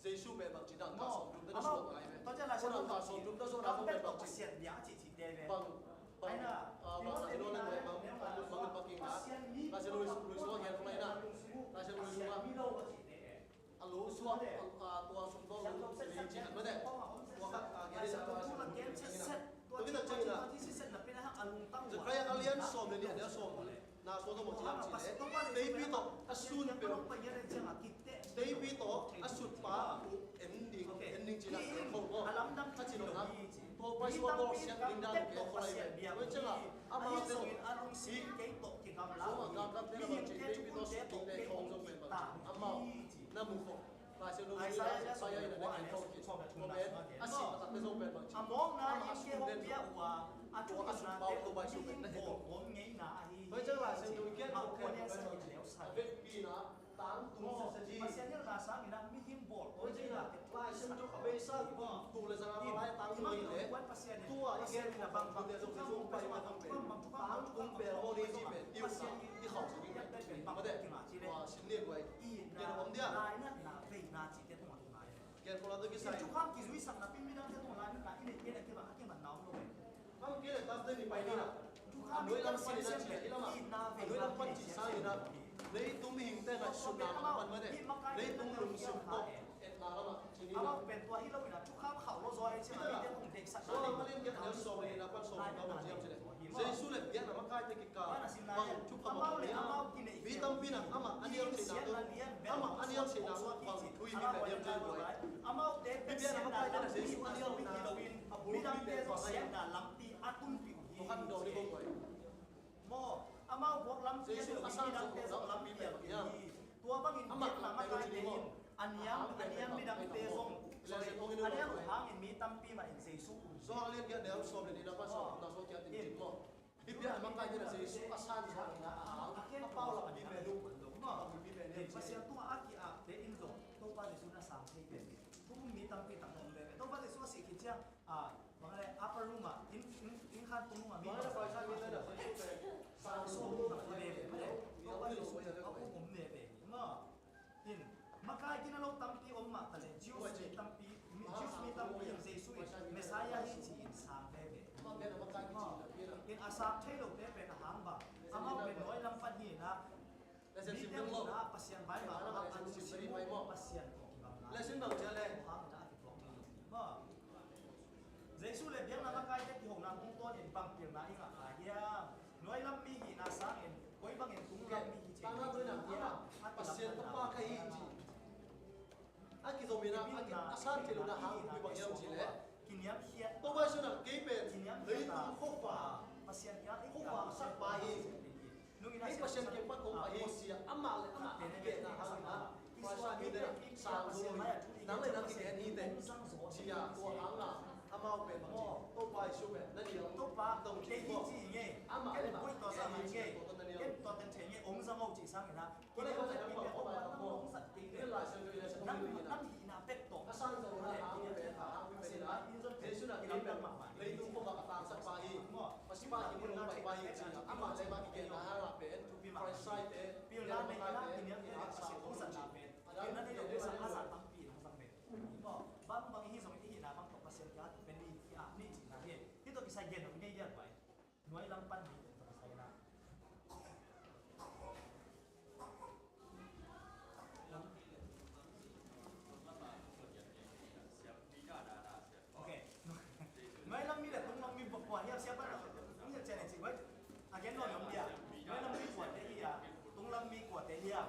Jesu pen bang ci, dangka sawmthum tawh na suak lai pen. Tua dangka sawmthum tawh suak lai pen bang ci, bang, bang, ah, bang a, bang, bang, bang, bang, bang, bang, bang, Lai Siangtho lui, lui suak hian khong lai na. Lai Siangtho lui suak a, a lo suak, a, tua sum tawh lo li ci khat mate. Tua khat, a, gen in a, tua sum tawh. Tua khit tak ciangin a, Zechariah a lian sawm le nih, a neu sawm le na sung tawh bang ci hiam cih leh, teipi tawh a sun peuh, teipi tawh a sutpa uh en ding, en ding cih na gen khol maw. A cih nopna, tua pa sung a bawlsiat ding dan gen khol lai ve. Tua ciang a, amaute zong hih sung a gamgamte na bang ci, teipi tawh sut ding le khawng zong pen bang ci, amau na mu khol. Isaiah a sawm le kua a neu sawm le thumna sungah gen. A mawkna in kei hong pia uh a, a thukhenna te uh mihing bawlbawm ngeina ahi hi. Mah kua lian sagih a neu sagih. Pasian hilhna sangin ah mihing bawlbawm ngeina te uh. Pasian in a bang bang thukham, bang thukham, bang thukham, bang thukham, Pasian in i khauh sung i piak pen bang bang kingah ci le. Itna, lainatna, veina cihte tungah tungah. Ken kong la tu kisai. Thukham kizuisakna pen midangte tungah lainatna i neih pen a kibang a kimanna om lo ve. Thukham kile tas te ni pai ni na. Thukham i kem siamsiam pen itna, veina pen siamsiam. Leitung mihingte ngaihsutna lam pan mah te. Leitung lungsim tawh etna lamah. Amau pen tua hi lo in a thukham khauh lo zaw ei ciang a mite hong deihsakna. Jesu le biakna makaite kikal bang thukham a, mi tampi in ah amah a nial theihna, amah a nial theihna bang thui mi pen hiam ci buai. Biakna makaite in ah Jesu a nial theihna, a bul mi pen bang ahi. Tua khan dawh ni bang buai. Maw, amau buak lampi a deuh, midangte zong lampi a deuh hi. Tua bangin biakna makaite in a niam, a niam midangte zong, sorry, a niam uh hangin mi tampi mah in Jesu um. Johan lian giat neu sawm le nihna pan sawm le thumna sung kiat in cin maw. Hih biakna makaite in ah Jesu a san zawhna a hang a pau lampi pen uh, a bulpi pen uh. Pasian tungah a ki-apte in zong Topa Jesu na sang thei pen. Thu um mi tampi tak na om veve. Topa Jesu a sih khit ciang, a, bang a le, upper room ah, inn, inn, inn khan tung room ah mi bang a le, sang sawm mi bang a le, bang a le, Topa Jesu a um om veve hi maw. In, makai gina lo tampi om mah ta le, Jews mi tampi, mi, Jews mi tampi in Jesu in Messiah hi ci-in sang veve. In a sang thei lote pen a hang bang, amau pen nuai lam pan hi na, mite hong na Pasian vai mah a lungsim uh Pasian tawh kibang na. Hang na a kituak ni maw. Jesu le biakna makaite kihona hong tawn in bang pilna i ngah lai hiam? Nuai lam mi hihna sangin koi bangin tung lam mi hi ci hiam? Pasian tapa ka hi ci. A kizom in ah, a san thei lohna hang koi bang hiam cih leh, Topa Jesu in ah kei pen leitung khuafa, khuafa a sakpa hi. Hih Pasian kiang pan kong pai hi ci-a amah le amah a kipehna hangin ah, Khrist a mite in ah sang zo lo hi, nang le nang kigen hi teh ci-a, tua hangin ah amau pen bang ci, Topa Jesu pen na nial, Topa dong ci hi. Amah le amah kigen hi ci, tua na nial. Nang hihna bek tawh. Leitung khuafa a tangsak pa hi. Pasian pa hi, mun hong pai pa hi, ci-in amah le amah kigenna hangah pen Farisai te, pilna neihna, kiniamkhiatna, Pasian tungah a pilna nei lo, Pasian a zat tampi in hong zang ve. Bangbang i hi zongin i hihna bang tawh Pasian kiang a pen i ki-ap ni cihna hi. Hih tawh kisai gen lo i nei diak pai. Nuai lam pan mi tawh kisai na. Ok. Nuai lam mi le tung lam mi kua hiam, siapa na? Tung hiam, challenge, wait. Again, nuai lam mi a. Nuai lam mi kuate hi a. Tung lam mi kuate hi a.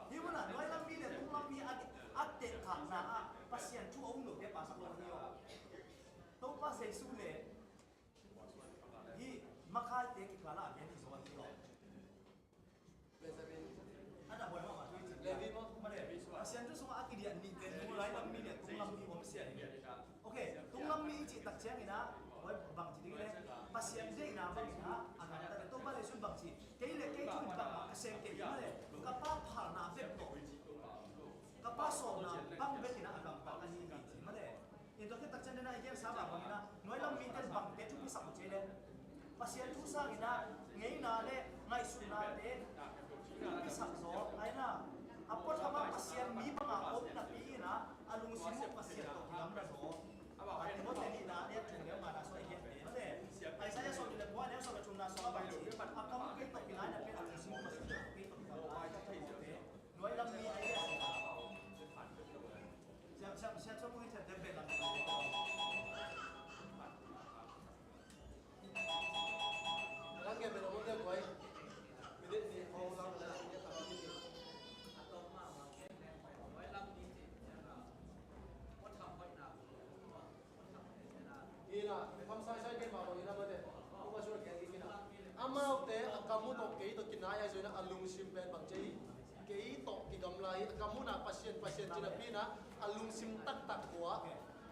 Hi mun a, nuai lam mi le tung lam mi a, a tehkakna ah Pasian thu a um lote pa sak lo hi a. Topa Jesu le hih makaite kikal ah a gen hi zaw hi lo. Benjamin. Ana buai mahmah thu i cih. Levi maw? Male. Pasian thu sungah a kidiah nihte, nuai lam mi le tung lam mi om sia hi. Ok, tung lam mi i cih tak ciangin ah, buai bang ci ding le, Pasian deihna bangin ah a gamta le, Topa Jesu in bang ci, kei le kei thu in bangmah ka sem kei hi male, ka Pa phalna bek tawh, ka Pa sawlna bang bekin ah a gamta ka hi hi ci male. In tua khit tak ciang den a i gensa bang bangin ah, nuai lam mite in bangte thupi sak uh ci le, Pasian thu sangin ah ngeina le ngaihsutnate thupi sak zaw, a inn ah a puatham ah Pasian mi banga om napi in ah a lungsim uh Pasian tawh kigamla zaw. A Timote nihna a neu thum le ngana sung a i gente mate. Isaiah sawm le kua a neu sawm le thumna sung a bang ci, a kam uh kei tawh kinai napi in a lungsim uh Pasian tawh kei tawh kigamla zaw. Nuai lam mi a i gensa. Siap, siap, siap, siap, siap, siap, siap. Lang ke belo mo dia kuai. Minit ni kong lang na ni kami ni. Ina, me kam sai sai ke ma lo ina ma de. Ko ba sura ke ina. Amaute a kam uh tawh kei tawh kinai a zui na a lungsim pen bang ci hi. Kei tawh kigamla hi. A kam hun ah Pasian, Pasian ci napi-in ah a lungsim taktak khua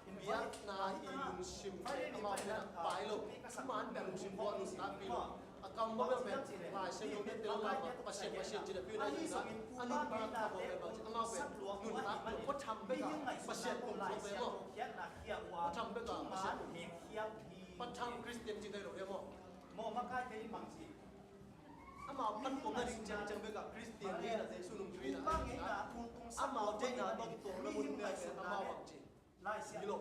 biakna i lungsim amau pen ah pai lo. Thuman pen a lungsim khua nuntakpih lo. A kam mah bel pen Lai Siangtho te tel mah, Pasian, Pasian ci napi-in ah a nuntak khua pen bang ci, amau pen nuntak lo. Khua tham bek ah Pasian kum khua pen maw. Khua tham bek ah Pasian kum. Pathang Khristian ci te lo dia maw. Amau pan kong na ding ciangciang bek ah Khristian hi na, Jesu nungzui na, amau deihna tawh kituak na mun pen amau bang ci. Hi lo.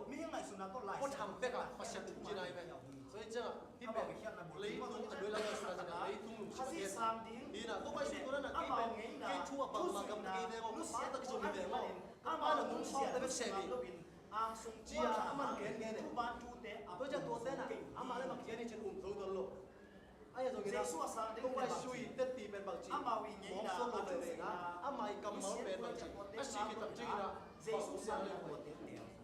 Khua tham bek ah Pasian kum ci na hi ve. Tua hi ciangah hih pen leitung a nuai lam ngaihsutna ci na, leitung lungsim a gen hi na. Tua bang sut tua na, kei pen kei thu a bangmah gam kei deng aw, pa tak zong hi deng aw. Pa na nung sawm te bek sem hi. Cia a man gen gen e. Tua ciang tuate na amah le bang gen hi cin um zo tuan lo. Ahi zongin ah Topa Jesu i tetpi pen bang ci, mawk suak lo veve na, ama i kammal pen bang ci, a sih khit tak ciangin ah bang um na le,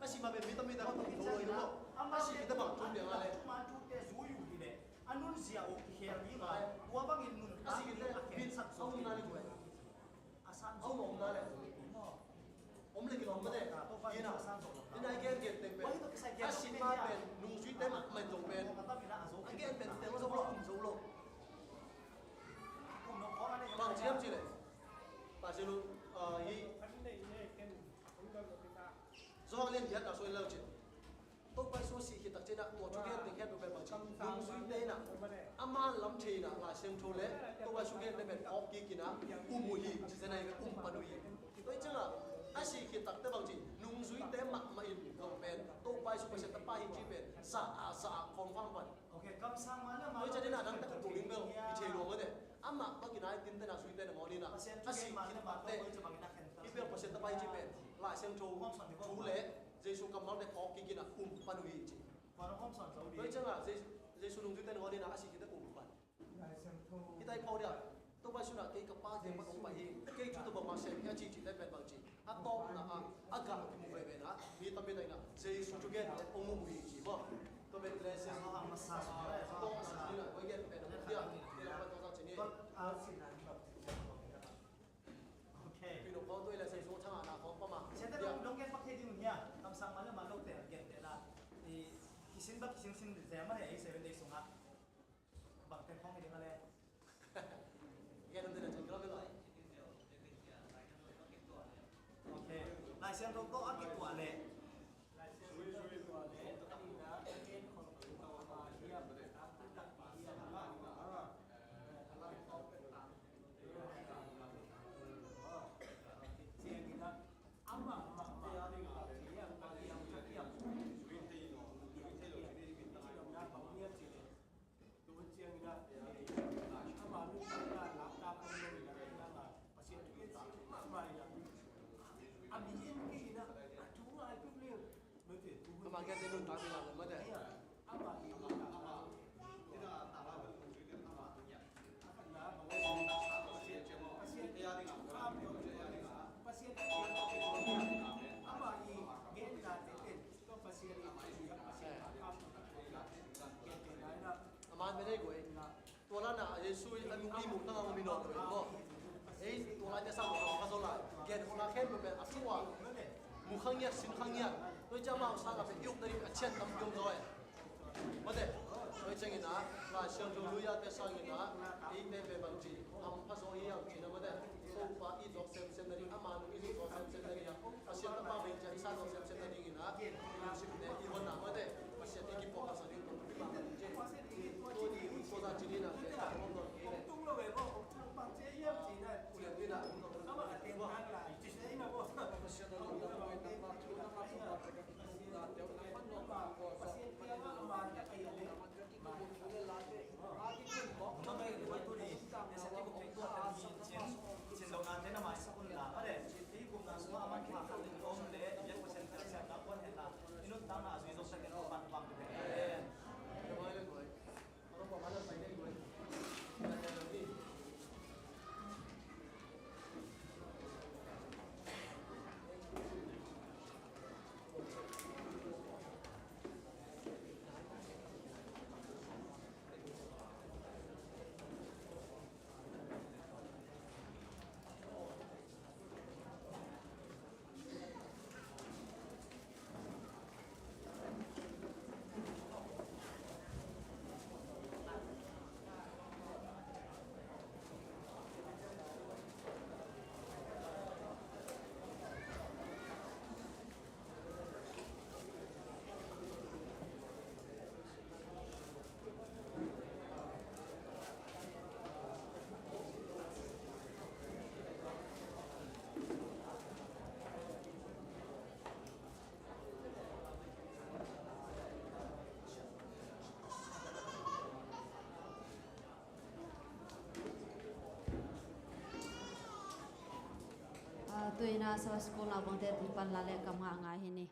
a sih mah pen mi tam mi tak a tung zo lo hi maw. A sih khit tak bang tung piang a le. A nunzia uh i khel ding a, tua bangin nun a sih khit tak a khel sak zo a um na le guai. A om, om na le. Om le kilawm mate. Ina, ina i gen gen teng pen, a sih ma pen nungzuite mahmah in zong pen a gen pen teng zong lo, om zo lo. Bang ci hiam cih leh, Pasian uh, ah, hi. Johan lian giat a soi lo cin. Topa Jesu sih khit tak ciangin ah tua thugente khempeuh pen bang ci, nungzuite in ah ama lam thei in ah Lai Siangtho le Topa Jesu gente pen phawk kik in ah um uh hi, ci zen ahi ve, um pan uh hi. Tua hi ciangah a sih khit tak te bang ci, nungzuite mahmah in zong pen Topa Jesu Pasian Tapa hi cih pen za a za a confirm pan. Tua hi ciangin ah nang tak tung ding bel i thei lua mate. Amah bangin ah i tinte na, zuite na ngawn in ah a sih khit tak te i bel Pasian Tapa hi cih pen Lai Siangtho thu le Jesu kammalte phawk kik in ah um pan uh hi ci. Tua hi ciangah Jesu, Jesu nungzuite nangawn in ah a sih khit tak um pan. Hih tak i phawk dia. Topa Jesu in ah kei ka Pa kiang pan hong pai hi. Kei thu tawh bangmah sem hi a ci cihte pen bang ci, a tawpna ah a gah kimu veve na, mi tampi tak in ah Jesu thugente hong um uh hi ci maw. Tua pen Galatians, ah, tawpna ci in ah koi gen pen hong dia. Kei lam pan tawpna ci ni. Ok. Pino kong tu ila sai so thang ana kong pa ma. Siate dong, dong gen pak thei ding uh hia. Kamsang mah le mah lote gen te la. I, kisin bak kisin sin zel mah le, i Seven Day sungah. Bang te kong ding a le. Gen te na chan kilo kilo. Ok. Lai Siangtho tawh a kituak le. Ama gen te nuntak ding a mate. Ama man mene guai. Tua lana a Jesu i a nung i muk tang a mi nawk lo maw. Ei tua lai te sang lo ka zo lai. Gen hona khen pe pen a tua. Mu kha ngiat, sin kha ngiat. Tua i ciang amau sang a pen i uk na ri a cian tam piong zo e. Mate. Tua i ciangin a Lai Siangtho lui a te sangin a ei te pen bang ci. Am pha zo hi ang ci na mate. Topa i zok semsem na ding, ama nung i zuk zok semsem na ding a, Pasian Tapa veng ciang i sa zok semsem na dingin a, i lungsim te i honna mate, Pasian i kipuak a sa ding tawh i bang ding ci. Tua ding tua za ci ding a, te ta hong don kei le. Tua ding a, Pasian a lungdam, Pasian a lungdam, Tu-in ah Sabbath School naupangte tung pan la le kam ngah ngai hi ni.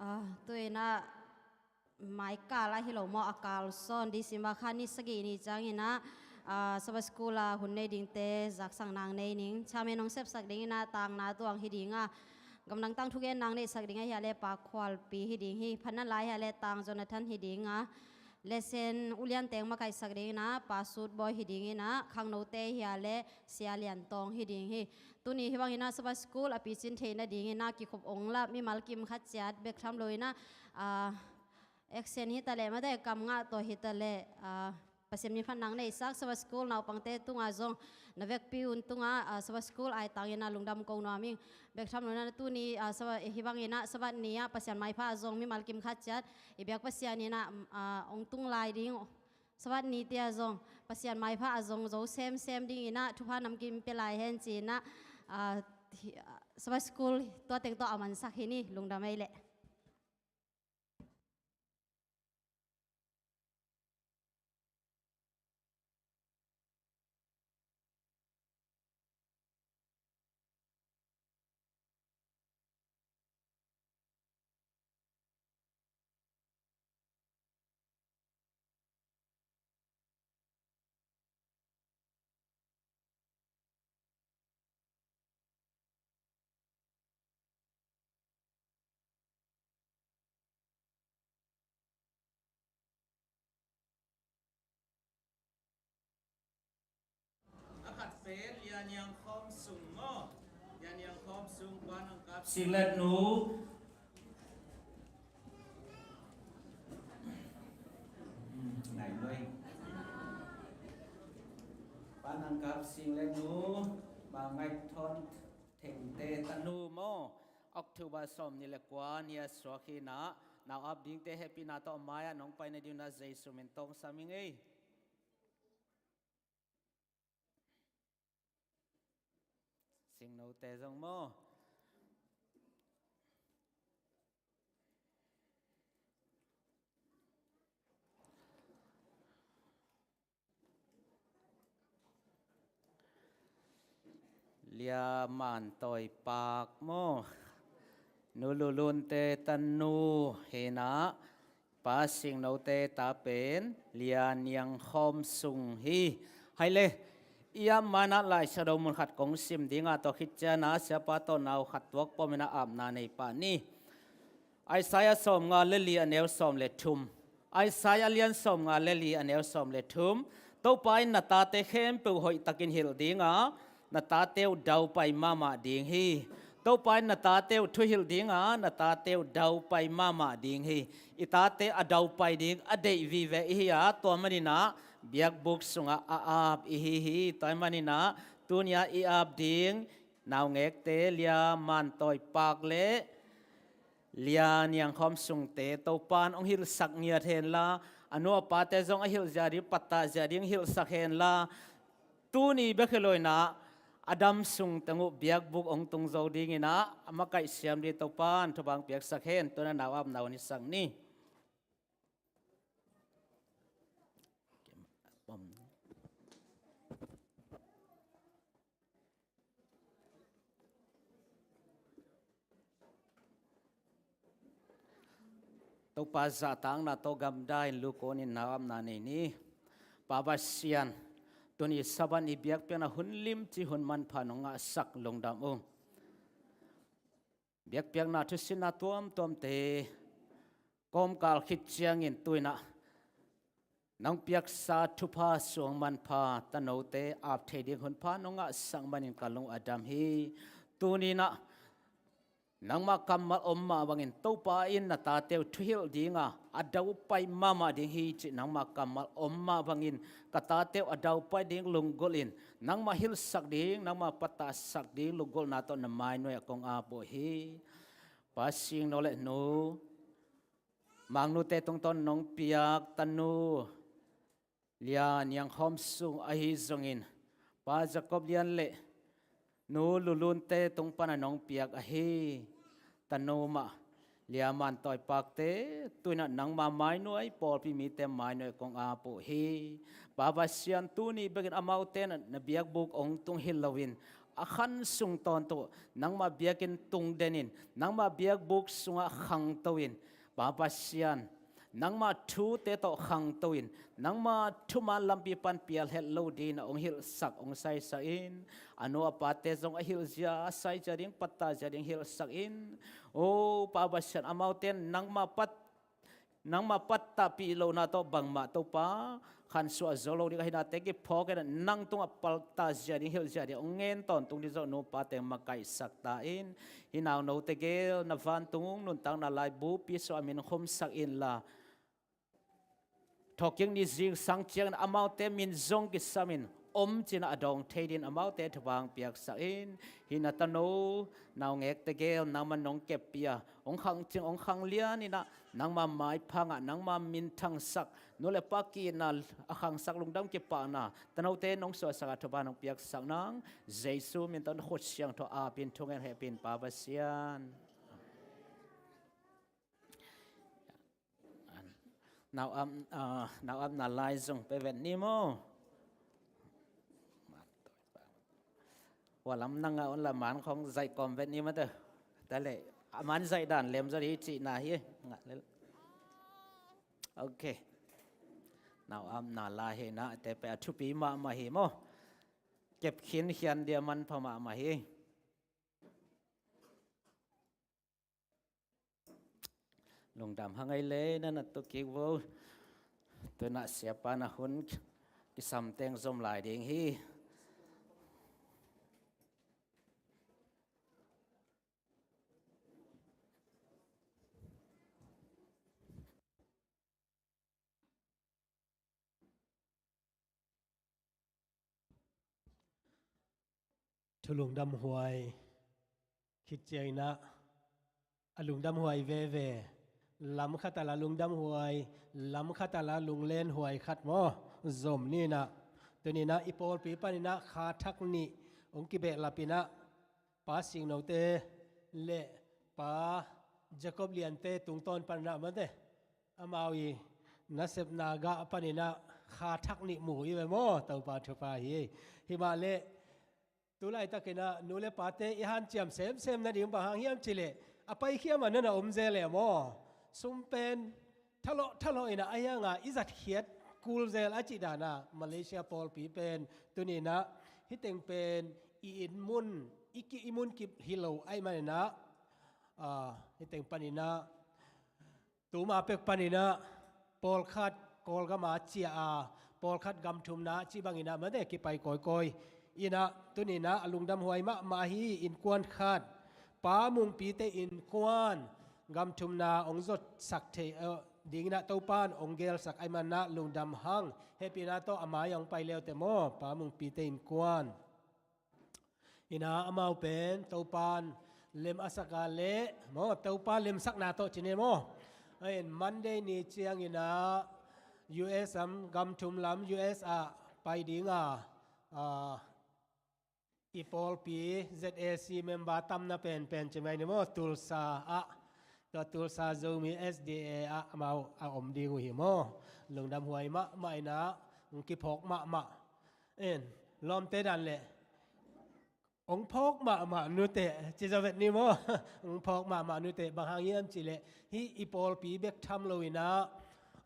Ah, tu-in ah, mai kal ahi lo maw, a kal sawn December kha ni sagih ni ciangin ah, ah, Sabbath School ah hun nei dingte zaksak nang nei ning. Chairman hong sepsak dingin ah Tang Na Tuang hi ding a, gamdang tang thugen nang neihsak ding ahi a leh Pa Khualpi hi ding hi. Phan na lai ahi a leh Tang Jonathan hi ding a, lesson ulian teng makaihsak dingin ah Pa Sut Bawi hi dingin ah, khangnote ahi a leh Sia Lian Tawng hi ding hi. Tuni hih bangin ah Sabbath School a picin theih nadingin ah kikhop ong lah mimal kim khat ciat bek tham lo-in ah, ah, action hi ta leh, mate kam ngah tawh hi ta leh, ah, Pasian min phat nang neihsak Sabbath School naupangte tungah zong na vekpi un tungah, ah, Sabbath School ai tangin ah lungdam ko nuam ing. Bek tham lo-in ah tuni, ah, Sabbath, hih bangin ah Sabbath ni ah Pasian maipha ah zong mimal kim khat ciat i biak Pasian in ah, ah, ong tung lai ding Sabbath nite ah zong Pasian maipha ah zong zo semsem dingin ah thupha namkim pia lai hen ci-in ah, ah, hi, ah, Sabbath School tua teng tawh a mansak hi ni, lungdam ei leh. A khat pen Lia Niang Khawm Sung maw? Lia Niang Khawm Sung, Pa Nang Kap Sing le Nu. Hmm, ngai nuai. Pa Nang Kap Sing le Nu, Ma Ngai Thon Thengte tanu maw? October sawmnih le kua ni a suak hi-in ah, nau ap dingte hehpihna tawh a mai-ah nong pai nading un ah Jesu min tawng sam ing ei. Singnote zong maw? Lia Man Tawi Pak maw? Nu Lu Lunte tanu hi-in ah, Pa Singnote ta pen Lia Niang Khawm Sung hi. Hai le, i ap ma-in ah Lai Siangtho mun khat kong sim ding a, tua khit ciang ah Siapa tawh nau khat tuak pawm-in ah apna nei pah ni. Isaiah sawmnga le li a neu sawm le thum. Isaiah lian sawmnga le li a neu sawm le thum. Topa in na tate khempeuh hoihtakin hilh ding a, na tate uh daupai mahmah ding hi. Topa in na tate uh thuhilh ding a, na tate uh daupai mahmah ding hi. I tate a daupai ding a deih vive i hi a, tua manin ah biakbuk sungah a ap i hi hi. Tua manin ah tuni-a i ap ding naungekte Lia Man Tawi Pak le Lia Niang Khawm Sungte Topa in hong hilhsak ngiat hen la, a nu a pate zong a hilh zia ding, pattah zia ding hilhsak hen la, tuni bek hi lo-in ah a dam sung teng uh biakbuk hong tung zo dingin ah a makaih siam ding Topa in thupha hong piaksak hen. Tu-in ah nau apna hun i sak ni. Topa zahtakna tawh gamdai in lukuan in nau apna nei ni. Pa Pasian, tuni Sabbath ni biakpiakna hun limci hun manpha nong ngahsak lungdam ung. Biakpiakna thusinna tuamtuamte kawmkal khit ciangin tu-in ah nong piaksa thupha suang manpha tanote ap thei ding hunpha nong ngahsak manin ka lung a dam hi. Tuni-in ah nangmah kammal om mah bangin Topa in na tate uh thuhilh ding a, a daupai mahmah ding hi cih nangmah kammal om mah bangin ka tate uh a daupai ding lunggulh in, nangmah hilhsak ding, nangmah pattahsak ding lunggulhna tawh na mainuai ah kong ap uh hi. Pa Singno le Nu, Mangnute tungtawn nong piak tanu Lia Niang Khawm Sung ahi zongin, Pa Jacob Lian le Nu Lu Lunte tung pan a nong piak ahi tanu mah Lia Man Tawi Pakte, tu-in ah nangma mainuai, pawlpi mite mainuai kong ap uh hi. Pa Pasian, tuni bekin amaute na, na biakbuk hong tung hi loin, a khan sung tawntung, nangma biakinn tungden in, nangma biakbuk sungah khangto in, Pa Pasian, nangma thute tawh khangto in, nangma thuman lampi pan pial het lo dingin hong hilhsak, hong saisak in, a nu a pate zong a hilh zia, a sai zia ding, pattah zia ding hilhsak in. O Pa Pasian, amaute nangma pat nangma pattahpih lohna tawh bangmah Topa khansuah zo lo ding ahi nate kiphawk in, nang tungah pattah zia ding, hilh zia ding hong ngen tawntung ding zong nupa teng makaihsak ta in. Hih naunote gel na vantung nuntakna laibu pi sungah min khumsak inla, thawhkik ni zingsang ciangin amaute min zong kisam in, om cin a dawng thei dingin amaute thupha hong piaksak in. Hih na tanu naungekte gel nangman nong keppih a, hong khangcing, hong khanglian in ah, nangma maipha ngah, nangma minthangsak, nu le pa ki-itna a khangsak, lungdam kipahna tanote nong suahsak a, thupha nong piaksak nang, Jesu min tawh na khut siangtho apin thungen hehpih in Pa Pasian. Nau ap, ah, nau apna lai zong pe vet ni maw. Hua lam nang a un la man khong zaih kawm vet ni maw te. Ta le, a man zaih dan lem zaw di cihna hi. Ngah le. Ok. Nau apna lai hi na, te pe a thupi mahmah hi maw. Kep khin khian dia manpha mahmah hi. Lungdam hang ei le, na na tu kik vo. Tu na siapa na hun kisam teng zom lai ding hi. Thu lungdam huai khit ciangin ah, a lungdam huai veve, lam khat a la lungdam huai, lam khat a la lunglen huai khat maw, zom ni in ah. Tuni in ah i pawlpi panin ah kha thak nih hong kibehlap in ah, Pa Singnote le Pa Jacob Liante tungtawn panin ah mate, amau i nasepna gah panin ah kha thak nih mu i ve maw, Topa thupha hi. Hi mah leh tu laitakin ah nu le pate i hanciam semsem nading bang hang hiam cih leh, a paikhia mah na na om zel e maw. Sum pen thalawh thalawh in ah, a hiang a i zatkhiat kul zel a cih dan ah, Malaysia pawlpi pen tuni in ah hih teng pen i inn mun, i ki, i mun kip hi lo ahih manin ah, ah, hih teng panin ah, tuma pek panin ah, pawlkhat Kawlgam a ciah a, pawlkhat gam thumna cih bangin ah mate kipai kawikawi in ah, tuni in ah a lungdam huai mahmah hi. Innkuan khat, Pa Mungpite innkuan, gam thumna hong zotsak thei, eh, dingin ah Topan hong gelsak ahih manin ah lungdam hang. Hehpihna tawh a mai ah hong pai le uh teh maw, Pa Mungpite innkuan. In ah amau pen Topan lem a sak a leh maw, Topa lemsakna tawh ci ni maw. A in Monday ni ciangin ah U S lam, gam thum lam U S ah pai ding a, ah, i pawlpi Z A C member tamna penpen ci mai ni maw, Tulsa ah, tua Tulsa Zomi S D A ah amau a om ding uh hi maw. Lungdam huai mahmah in ah, hong kiphawk mahmah. En, lawmte dan leh hong phawk mahmah nuteh ci zaw vet ni maw. Hong phawk mahmah nuteh, bang hang hiam cih leh, hih i pawlpi bek tham lo in ah,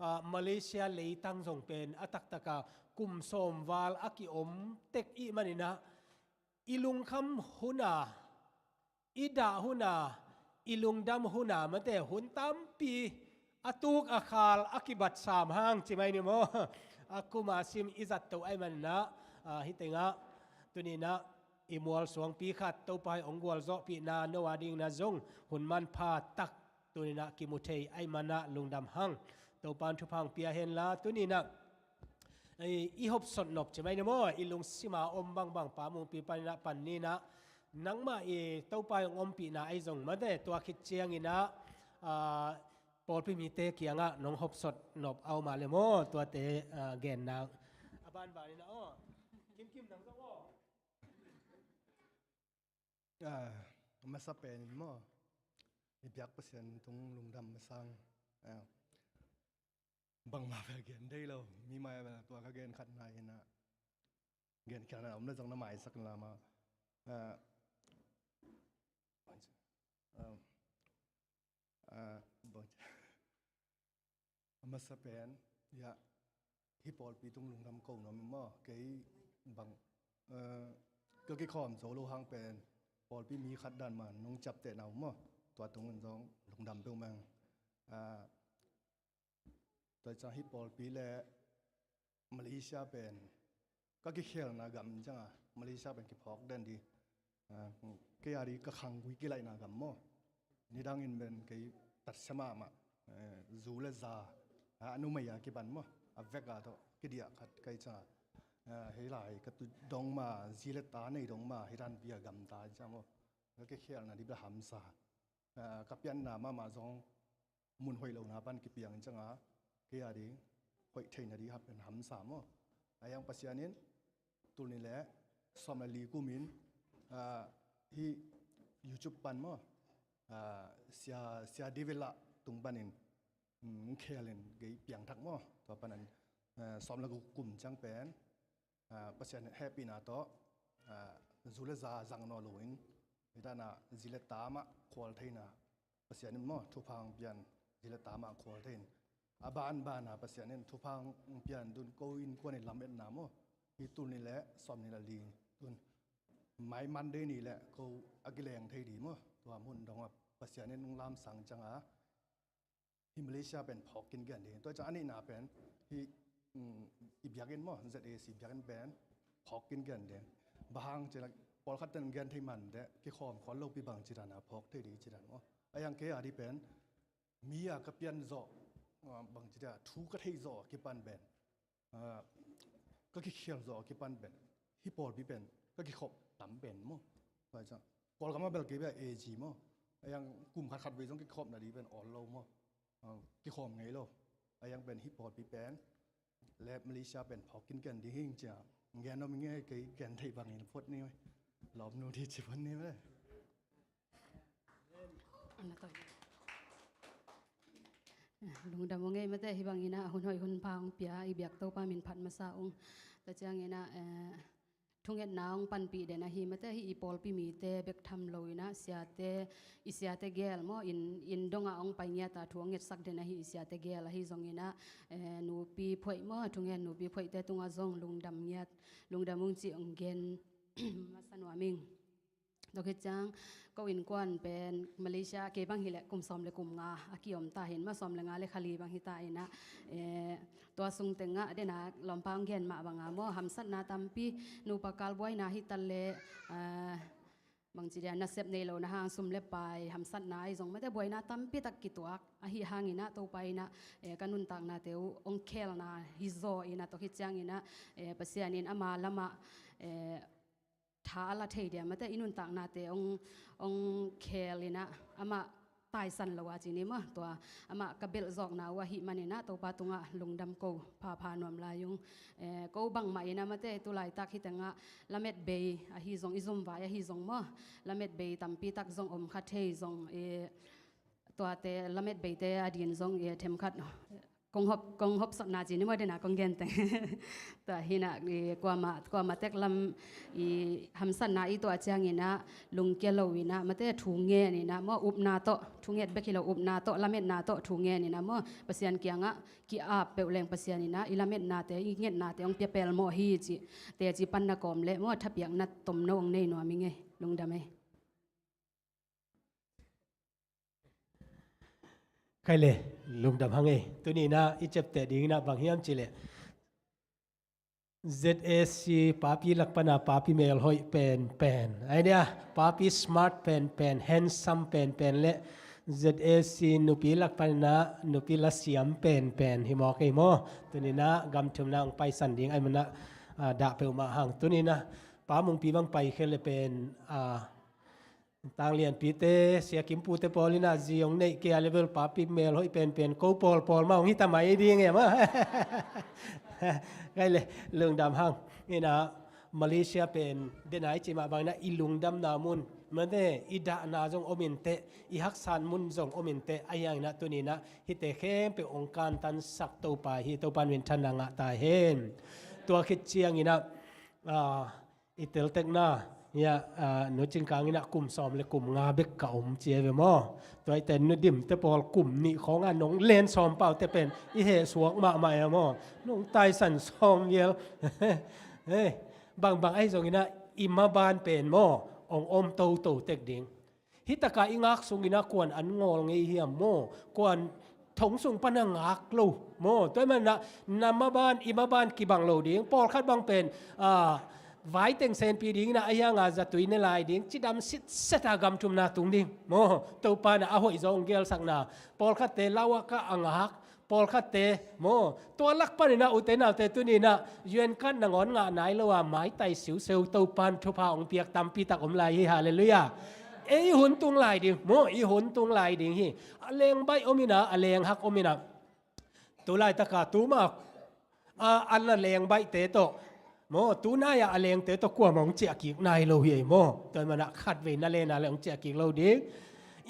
ah, Malaysia leitang zong pen a taktak a kum sawm val a kiom tek i hih manin ah, i lungkham hun a, i dah hun a, i lungdam hun a mate, hun tampi a tuk a khal a kibat sam hang ci mai ni maw. A kum a sim i zat to ahih manin ah, ah, hih teng ah tuni in ah i mual suangpi khat Topa in hong gualzawhpihna, no a dingin ah zong hun manpha tak tuni in ah kimu thei ahih manin ah lungdam hang. Topan thupha hong pia hen la, tuni in ah i, i hopsot nop ci mai ni maw, i lungsim a om bangbang Pa Mungpi panin ah pan ni in ah, nangmah i Topa in hong ompihna ahi zong mate, tua khit ciangin ah, ah, pawlpi mite kiangah nong hopsot nop a om a leh maw, tuate, ah, gen nang. A banban in ah aw, Kimkim nang zong aw. Ah, masa pen in maw, i biak Pasian tung lungdam masa ing. Ah, bangmah bel gen deih lo, mi mai bel tua ka gen khatna in ah, gen khialhna om leh zong na maisak in la maw. Ah, ah, ah, a masa pen, ya, hih pawlpi tung lungdam ko nuam maw, kei bang, ah, ka kikhawm zo lo hang pen, pawlpi mi khat dan mah nong ciaptehna uh maw, tua tung in zong lungdam peuhmah ing. Ah, tua ciang hih pawlpi le Malaysia pen ka kikhelna gam cianga, Malaysia pen kiphawk den di. Ah, kei a di ka khanggui kilaihna gam maw. Nidangin pen kei tatsia mahmah, eh, zu le za, ah, a numei a kipan maw, a vek a tawh kidiah khat kei cianga, ah, hei lai ka tu dong ma, zi le ta nei dong ma, hih tanpi a gamta ciang maw, ka kikhelna di bel hamsa. Ah, ka pianna mahmah zong mun hoih lohna pan kipiang in cianga, kei a ding hoih theihna di hap pen hamsa maw. A hiang Pasian in tul nih le sawm le li kumin, ah, hih YouTube pan maw, ah, sia, sia David Lah tung panin, mm, khel in kei piangthak maw. Tua panin, ah, sawm le guk kum ciang pen, ah, Pasian hehpihna tawh, ah, zu le za zang nawn loin, hih tanah zi le ta mah khual theihna, Pasian in maw, thupha hong pian, zi le ta mah khual thei in. A banbana Pasian in thupha hong pian tun ko innkuan in lametna maw, hih tul nih le sawm nih le li tun mai Monday ni le ko a kileng thei di maw. Tua mun dongah Pasian in hong lamsang cianga, hih Malaysia pen phawk kinken ding. Tua ciang a nihna pen hih, mm, i biakinn maw, Z A C biakinn pen phawk kinken ding. Bang hang ci leh pawlkhat ten gen thei man teh, kikhawm khual lopi bang ci dan a phawk thei ding ci dan maw. A hiang kei a di pen mi a ka pian zawh, ah, bang ci dia, thu ka theih zawh a kipan pen, ah, ka kikhel zawh a kipan pen, hih pawlpi pen ka kikhop tam pen maw. Tua ciang Kawlgam a bel kei bia A G maw. A hiang kum khat khat vei zong kikhopna di pen awl lo maw. Ah, kikhawm ngei lo. A hiang pen hih pawlpi pen le Malaysia pen phawk kinken ding hi ing cia. Gen om ing ei, kei gen theih bangin phot ni. Lawmnu di ci phot ni ve. Lungdam ung ei, mate, hih bangin ah hun hoih hun pha hong pia, i biak Topa min phat masa ung. Tua ciangin ah, eh, thungetna hong panpih den ahi, mate, hih i pawlpi mite bek tham lo in ah, siate, i siate gel maw, inn, inn dongah hong pai ngiat a thu hong ngetsak den ahi, i siate gel ahi zongin ah, eh, nupi phoih maw, thungen nupi phoihte tungah zong lungdam ngiat, lungdam ung cih hong gen masa nuam ing. Tua khit ciang ko innkuan pen Malaysia kei bang hileh kum sawm le kum nga a kiom ta hi in maw, sawm le nga le kha li bang hi ta in ah, eh, tua sung tengah den a lawmpa hong gen mah banga maw, hamsatna tampi, nupa kal buaina hi ta leh, ah, bang ci dia, nasep nei lo na hang sum le pai, hamsatna ahi zong, mate, buaina tampi tak kituak ahi hangin ah Topa in ah, eh, ka nuntaknate uh hong khelna hi zaw in ah, tua khit ciangin ah, eh, Pasian in ama lamah, eh, tha a la thei dia, mate, i nuntaknate hong, hong khel in ah, amah taisan lo a ci ni maw, tua amah ka belh zawkna uh ahih manin ah Topa tungah lungdam ko phapha nuam lai ung. Eh, ko bangmah in ah, mate, tu laitak hih tengah lamet bei ahi zong, i zum vai ahi zong maw, lamet bei tampi tak zong om kha thei zong, eh, tuate lamet beite a din zong, eh, themkhat kong hop, kong hopsotna ci ni maw, den a kong gen teng. Tua hi in ah, i kuamah, kuamah tek lam i hamsatna i tuah ciangin ah lungkia lo in ah, mate, thu ngen in ah maw, upna tawh, thunget bek hi lo, upna tawh, lametna tawh thu ngen in ah maw, Pasian kiangah ki-ap peuh leng Pasian in ah i lametnate, i ngetnate hong pia pelmawh hi cih teci panna kawm le maw, thapiakna tomno hong nei nuam ing ei. Lungdam ei. Kei le, lungdam hang ei. Tuni in ah i ciapteh ding in ah bang hiam cih leh, Z A C papi lak pan a papi melhoih penpen, ai dia, papi smart penpen, handsome penpen le Z A C nupi lak pan a nupi lasiam penpen hi mawk ei maw. Tuni in ah gam thumna hong paisan ding ahih manin ah, ah, dah peuhmah hang. Tuni in ah Pa Mungpi bang paikhia le pen, ah, Tanglianpite, Sia Kimpute pawl in ah zi hong neih kei a, level papi melhoih penpen ko pawlpawl mah hong hi ta mai ding e maw. Kei le, lungdam hang. In ah Malaysia pen den a i cih mah bangin ah i lungdamna mun, mate, i dahna zong om inteh, i haksat mun zong om inteh, ahi hangin ah tuni in ah hihte khempeuh hong kantansak Topa hi, Topa in minthanna ngah ta hen. Tua khit ciangin ah, ah, i teltekna, Hia, ah, Nu Cing Kang in ah kum sawm le kum nga bek ka om ci e ve maw. Tua ahih teh Nu Dim te pawl kum nih khawng a nong len sawm pau te pen i heh suak mahmah e maw. Nong taisan sawm vial. Hei, bangbang ahi zongin ah i maban pen maw, ong om toto tek ding. Hih tak a i ngak sungin ah kua'n an ngawl ngei hiam maw? Kua'n thong sung pan a ngak lo maw? Tua ahih manin ah na maban, i maban kibang lo ding. Pawlkhat bang pen, ah, vai teng senpi dingin ah, ahi hang a zatui ne lai ding, cidam sitset a gam thumna tung ding maw? Topa'n ah a hoih zaw ong gelsakna. Pawlkhatte lau ah ka a ngak, pawlkhatte maw, tua lak panin ah ute naute tuni-in ah U N card nangawn ngah nai lo a maitai siuseu, Topa'n thupha ong piak tampi tak om lai hi. Halleluiah. Ei hun tung lai ding maw, i hun tung lai ding hi. A leng baih om in ah, a leng hak om in ah. Tu laitak a tu mah a, a na leng baihte tawh maw, tu nai-ah a lengte tawh kuamah ong ciah kik nai lo hi ei maw. Tua ahih manin ah khatvei na len a leh ong ciah kik lo ding.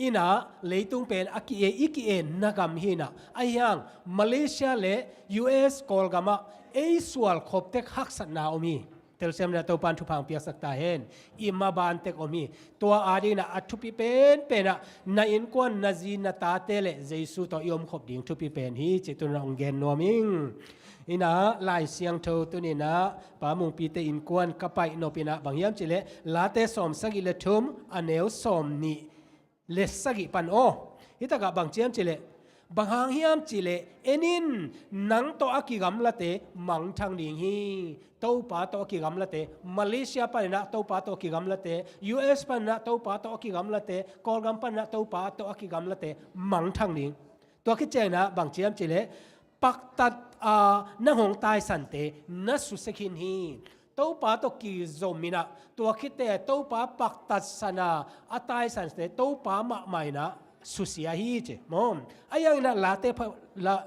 In ah leitung pen a ki-e, i ki-enna gam hi in ah, ahi hang Malaysia le U S Kawlgam ah ei sual khop tek haksatna om hi. Telsiam in ah Topa'n thupha ong piaksak ta hen. I maban tek om hi. Tua adingin ah a thupi penpen ah na innkuan, na zi, na tate le Jesu tawh i om khop ding thupi pen hi cih tuni-in ah ong gen nuam ing. In ah Lai Siangtho tuni-in ah Pa Mungpite innkuan ka paih nop in ah bang hiam cih leh Late sawm sagih le thum, a neu sawm nih le sagih pan aw. Hih tak ah bang ci hiam cih leh, bang hang hiam cih leh, en in, nang tawh a kigamlate mangthang ding hi. Topa tawh a kigamlate, Malaysia panin ah Topa tawh a kigamlate, U S panin ah Topa tawh a kigamlate, Kawlgam panin ah Topa tawh a kigamlate mangthang ding. Tua khit ciangin ah bang ci hiam cih leh, paktat a nang hong taisante na susia khin hi. Topa tawh kizom in ah, tua khit teh Topa paktatsan a, a taisante Topa mahmah in ah susia hi ci maw. Ahi hangin ah Late pha-, la,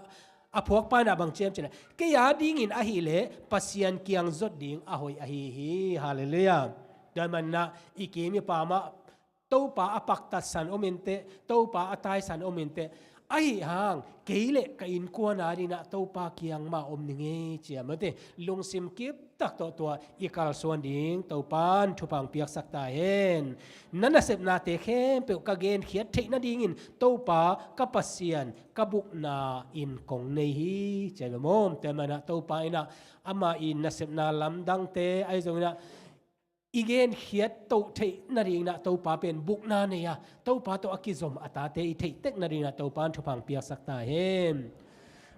a phuakpa in ah bang ci hiam cih leh, kei adingin ahih leh Pasian kiang zot ding a hoih ahi hi. Halleluiah. Tua ahih manin ah i kim i pam ah Topa a paktatsan om inteh, Topa a taisan om inteh. Ahi hang kei le ka innkuan adingin ah Topa kiang mah om ning ei ci a, mate, lungsim kip tak tawh tua i kalsuan ding Topa'n thupha ong piaksak ta hen. Na nasepnate khempeuh ka genkhiat theih nadingin Topa ka Pasian ka bukna in kong nei hi ci a ve maw. Tua ahih manin ah Topa in ah ama i nasepna lamdangte ahi zongin ah i genkhiat toh theih nadingin ah Topa pen bukna nei a, Topa tawh a kizom a tate i theih tek nadingin ah Topa'n thupha ong piaksak ta hen.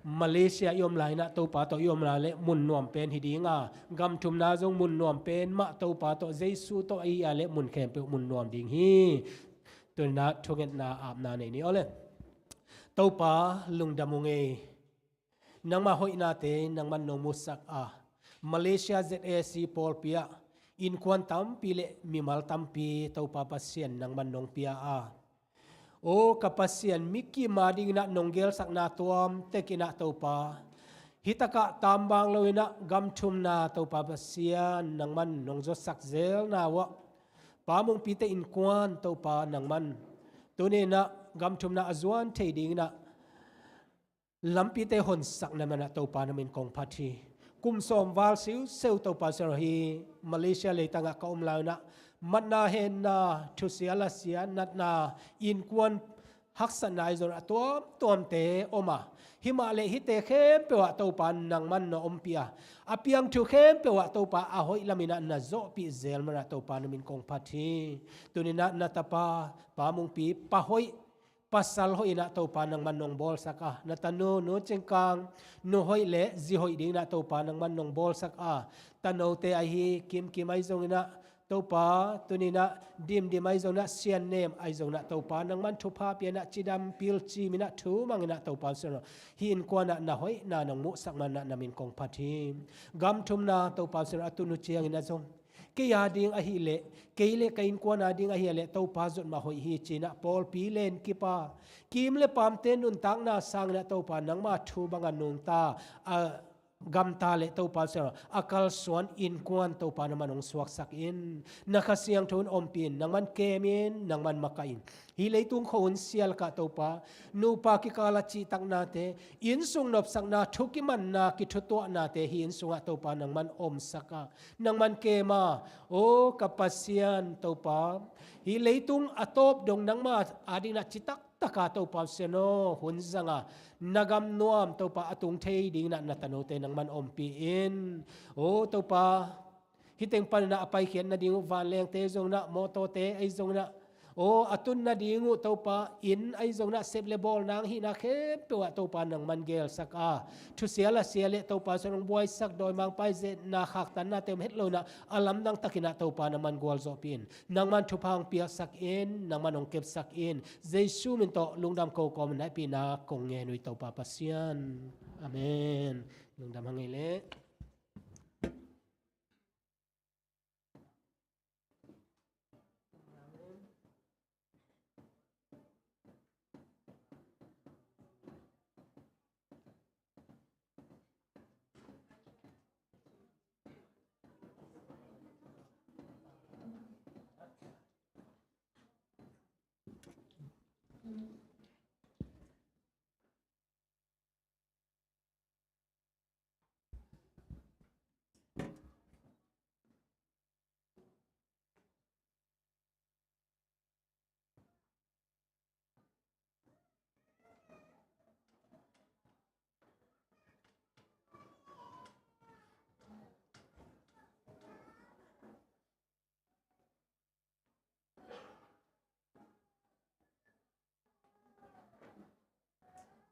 Malaysia i om lai-in ah Topa tawh i om lai leh mun nuam pen hi ding a, gam thumna zong mun nuam pen mah Topa tawh, Jesu tawh ahi a leh mun khempeuh mun nuam ding hi. Tuni-in ah thungetna apna nei ni aw le. Topa lungdam ung ei. Nangmah hoihnate nangman nong musak a, Malaysia Z A C pawlpi ah innkuan tampi le mimal tampi Topa Pasian nangman nong pia a, aw ka Pasian, mi kim adingin ah nong gelsakna tuam tek in ah Topa, hih tak ah tambang lo-in ah gam thumna Topa Pasian nangman nong zotsak zelna uh ah, Pa Mungpite innkuan Topa nangman tuni-in ah gam thumna a zuan thei dingin ah lampite honsakna man ah Topa na min kong phat hi. Kum sawm val siuseu Topa Pasian aw, hih Malaysia leitang ah ka om lai-in ah matna, henna, thusia lasia, natna, innkuan haksatna ahi zongin ah tuamtuamte om a, himah leh hihte khempeuh ah Topa nangman na ompih a, a piang thu khempeuh ah Topa a hoih lamin ah na zawhpih zel man ah Topa na min kong phat hi. Tuni-in ah na tapa Pa Mungpi pa hoih, pasal hoih in ah Topa nangman nong bawlsak a, na tanu Nu Cing Kang nu hoih le zi hoih dingin ah Topa nangman nong bawlsak a, tanote ahi Kimkim ahi zongin ah Topa, tuni-in ah Dimdim ahi zongin ah, Siannem ahi zongin ah Topa nangman thupha pia in ah, cidam pilcim in ah, thu mang in ah Topa Pasian aw, hih innkuan ah na hoihna nong muhsak man ah na min kong phat hi. Gam thumna Topa Pasian aw, a tun uh ciangin ah zong kei ading ahih leh, kei le ka innkuan ading ahih leh Topa zot mah hoih hi ci-in ah pawlpi lenkip a, kim le pamte nuntakna sangin ah Topa nangma thu bang a nungta a, gamta le Topa Pasian aw, a kalsuan innkuan Topa nangman hong suaksak in. Na Kha Siangtho in ompih in, nangman kem in, nangman makaih in. Hih leitung khuahun sia lakah Topa, nupa kikal a cihtaknate, innsung nopsakna, thu kimanna, kithutuahnate hih inn sungah Topa nangman omsak a, nangman kem a, aw ka Pasian Topa, hih leitung a tawp dong nangma adingin ah citak taka Topa Pasian aw, hun zanga, na gam nuam Topa a tung thei dingin ah na tanote nangman ompih in. Aw Topa, hih teng panin ah a paikhiat nading uh vanlengte ahi zongin ah, mawtawte ahi zongin ah, aw a tun nading uh Topa, inn ahi zongin ah, sep le bawl nang hihna khempeuh ah Topa nangman gelsak a, thusia lasia le Topa Pasian hong buaisak, dawimangpa i zehna khaktanna te om het lo-in ah, a lamdang takin ah Topa nangman gualzawhpih in. Nangman thupha hong piaksak in, nangman hong kepsak in. Jesu min tawh lungdam ko kawmin hehpihna kong ngen uh hi Topa Pasian. Amen. Lungdam hang ei leh.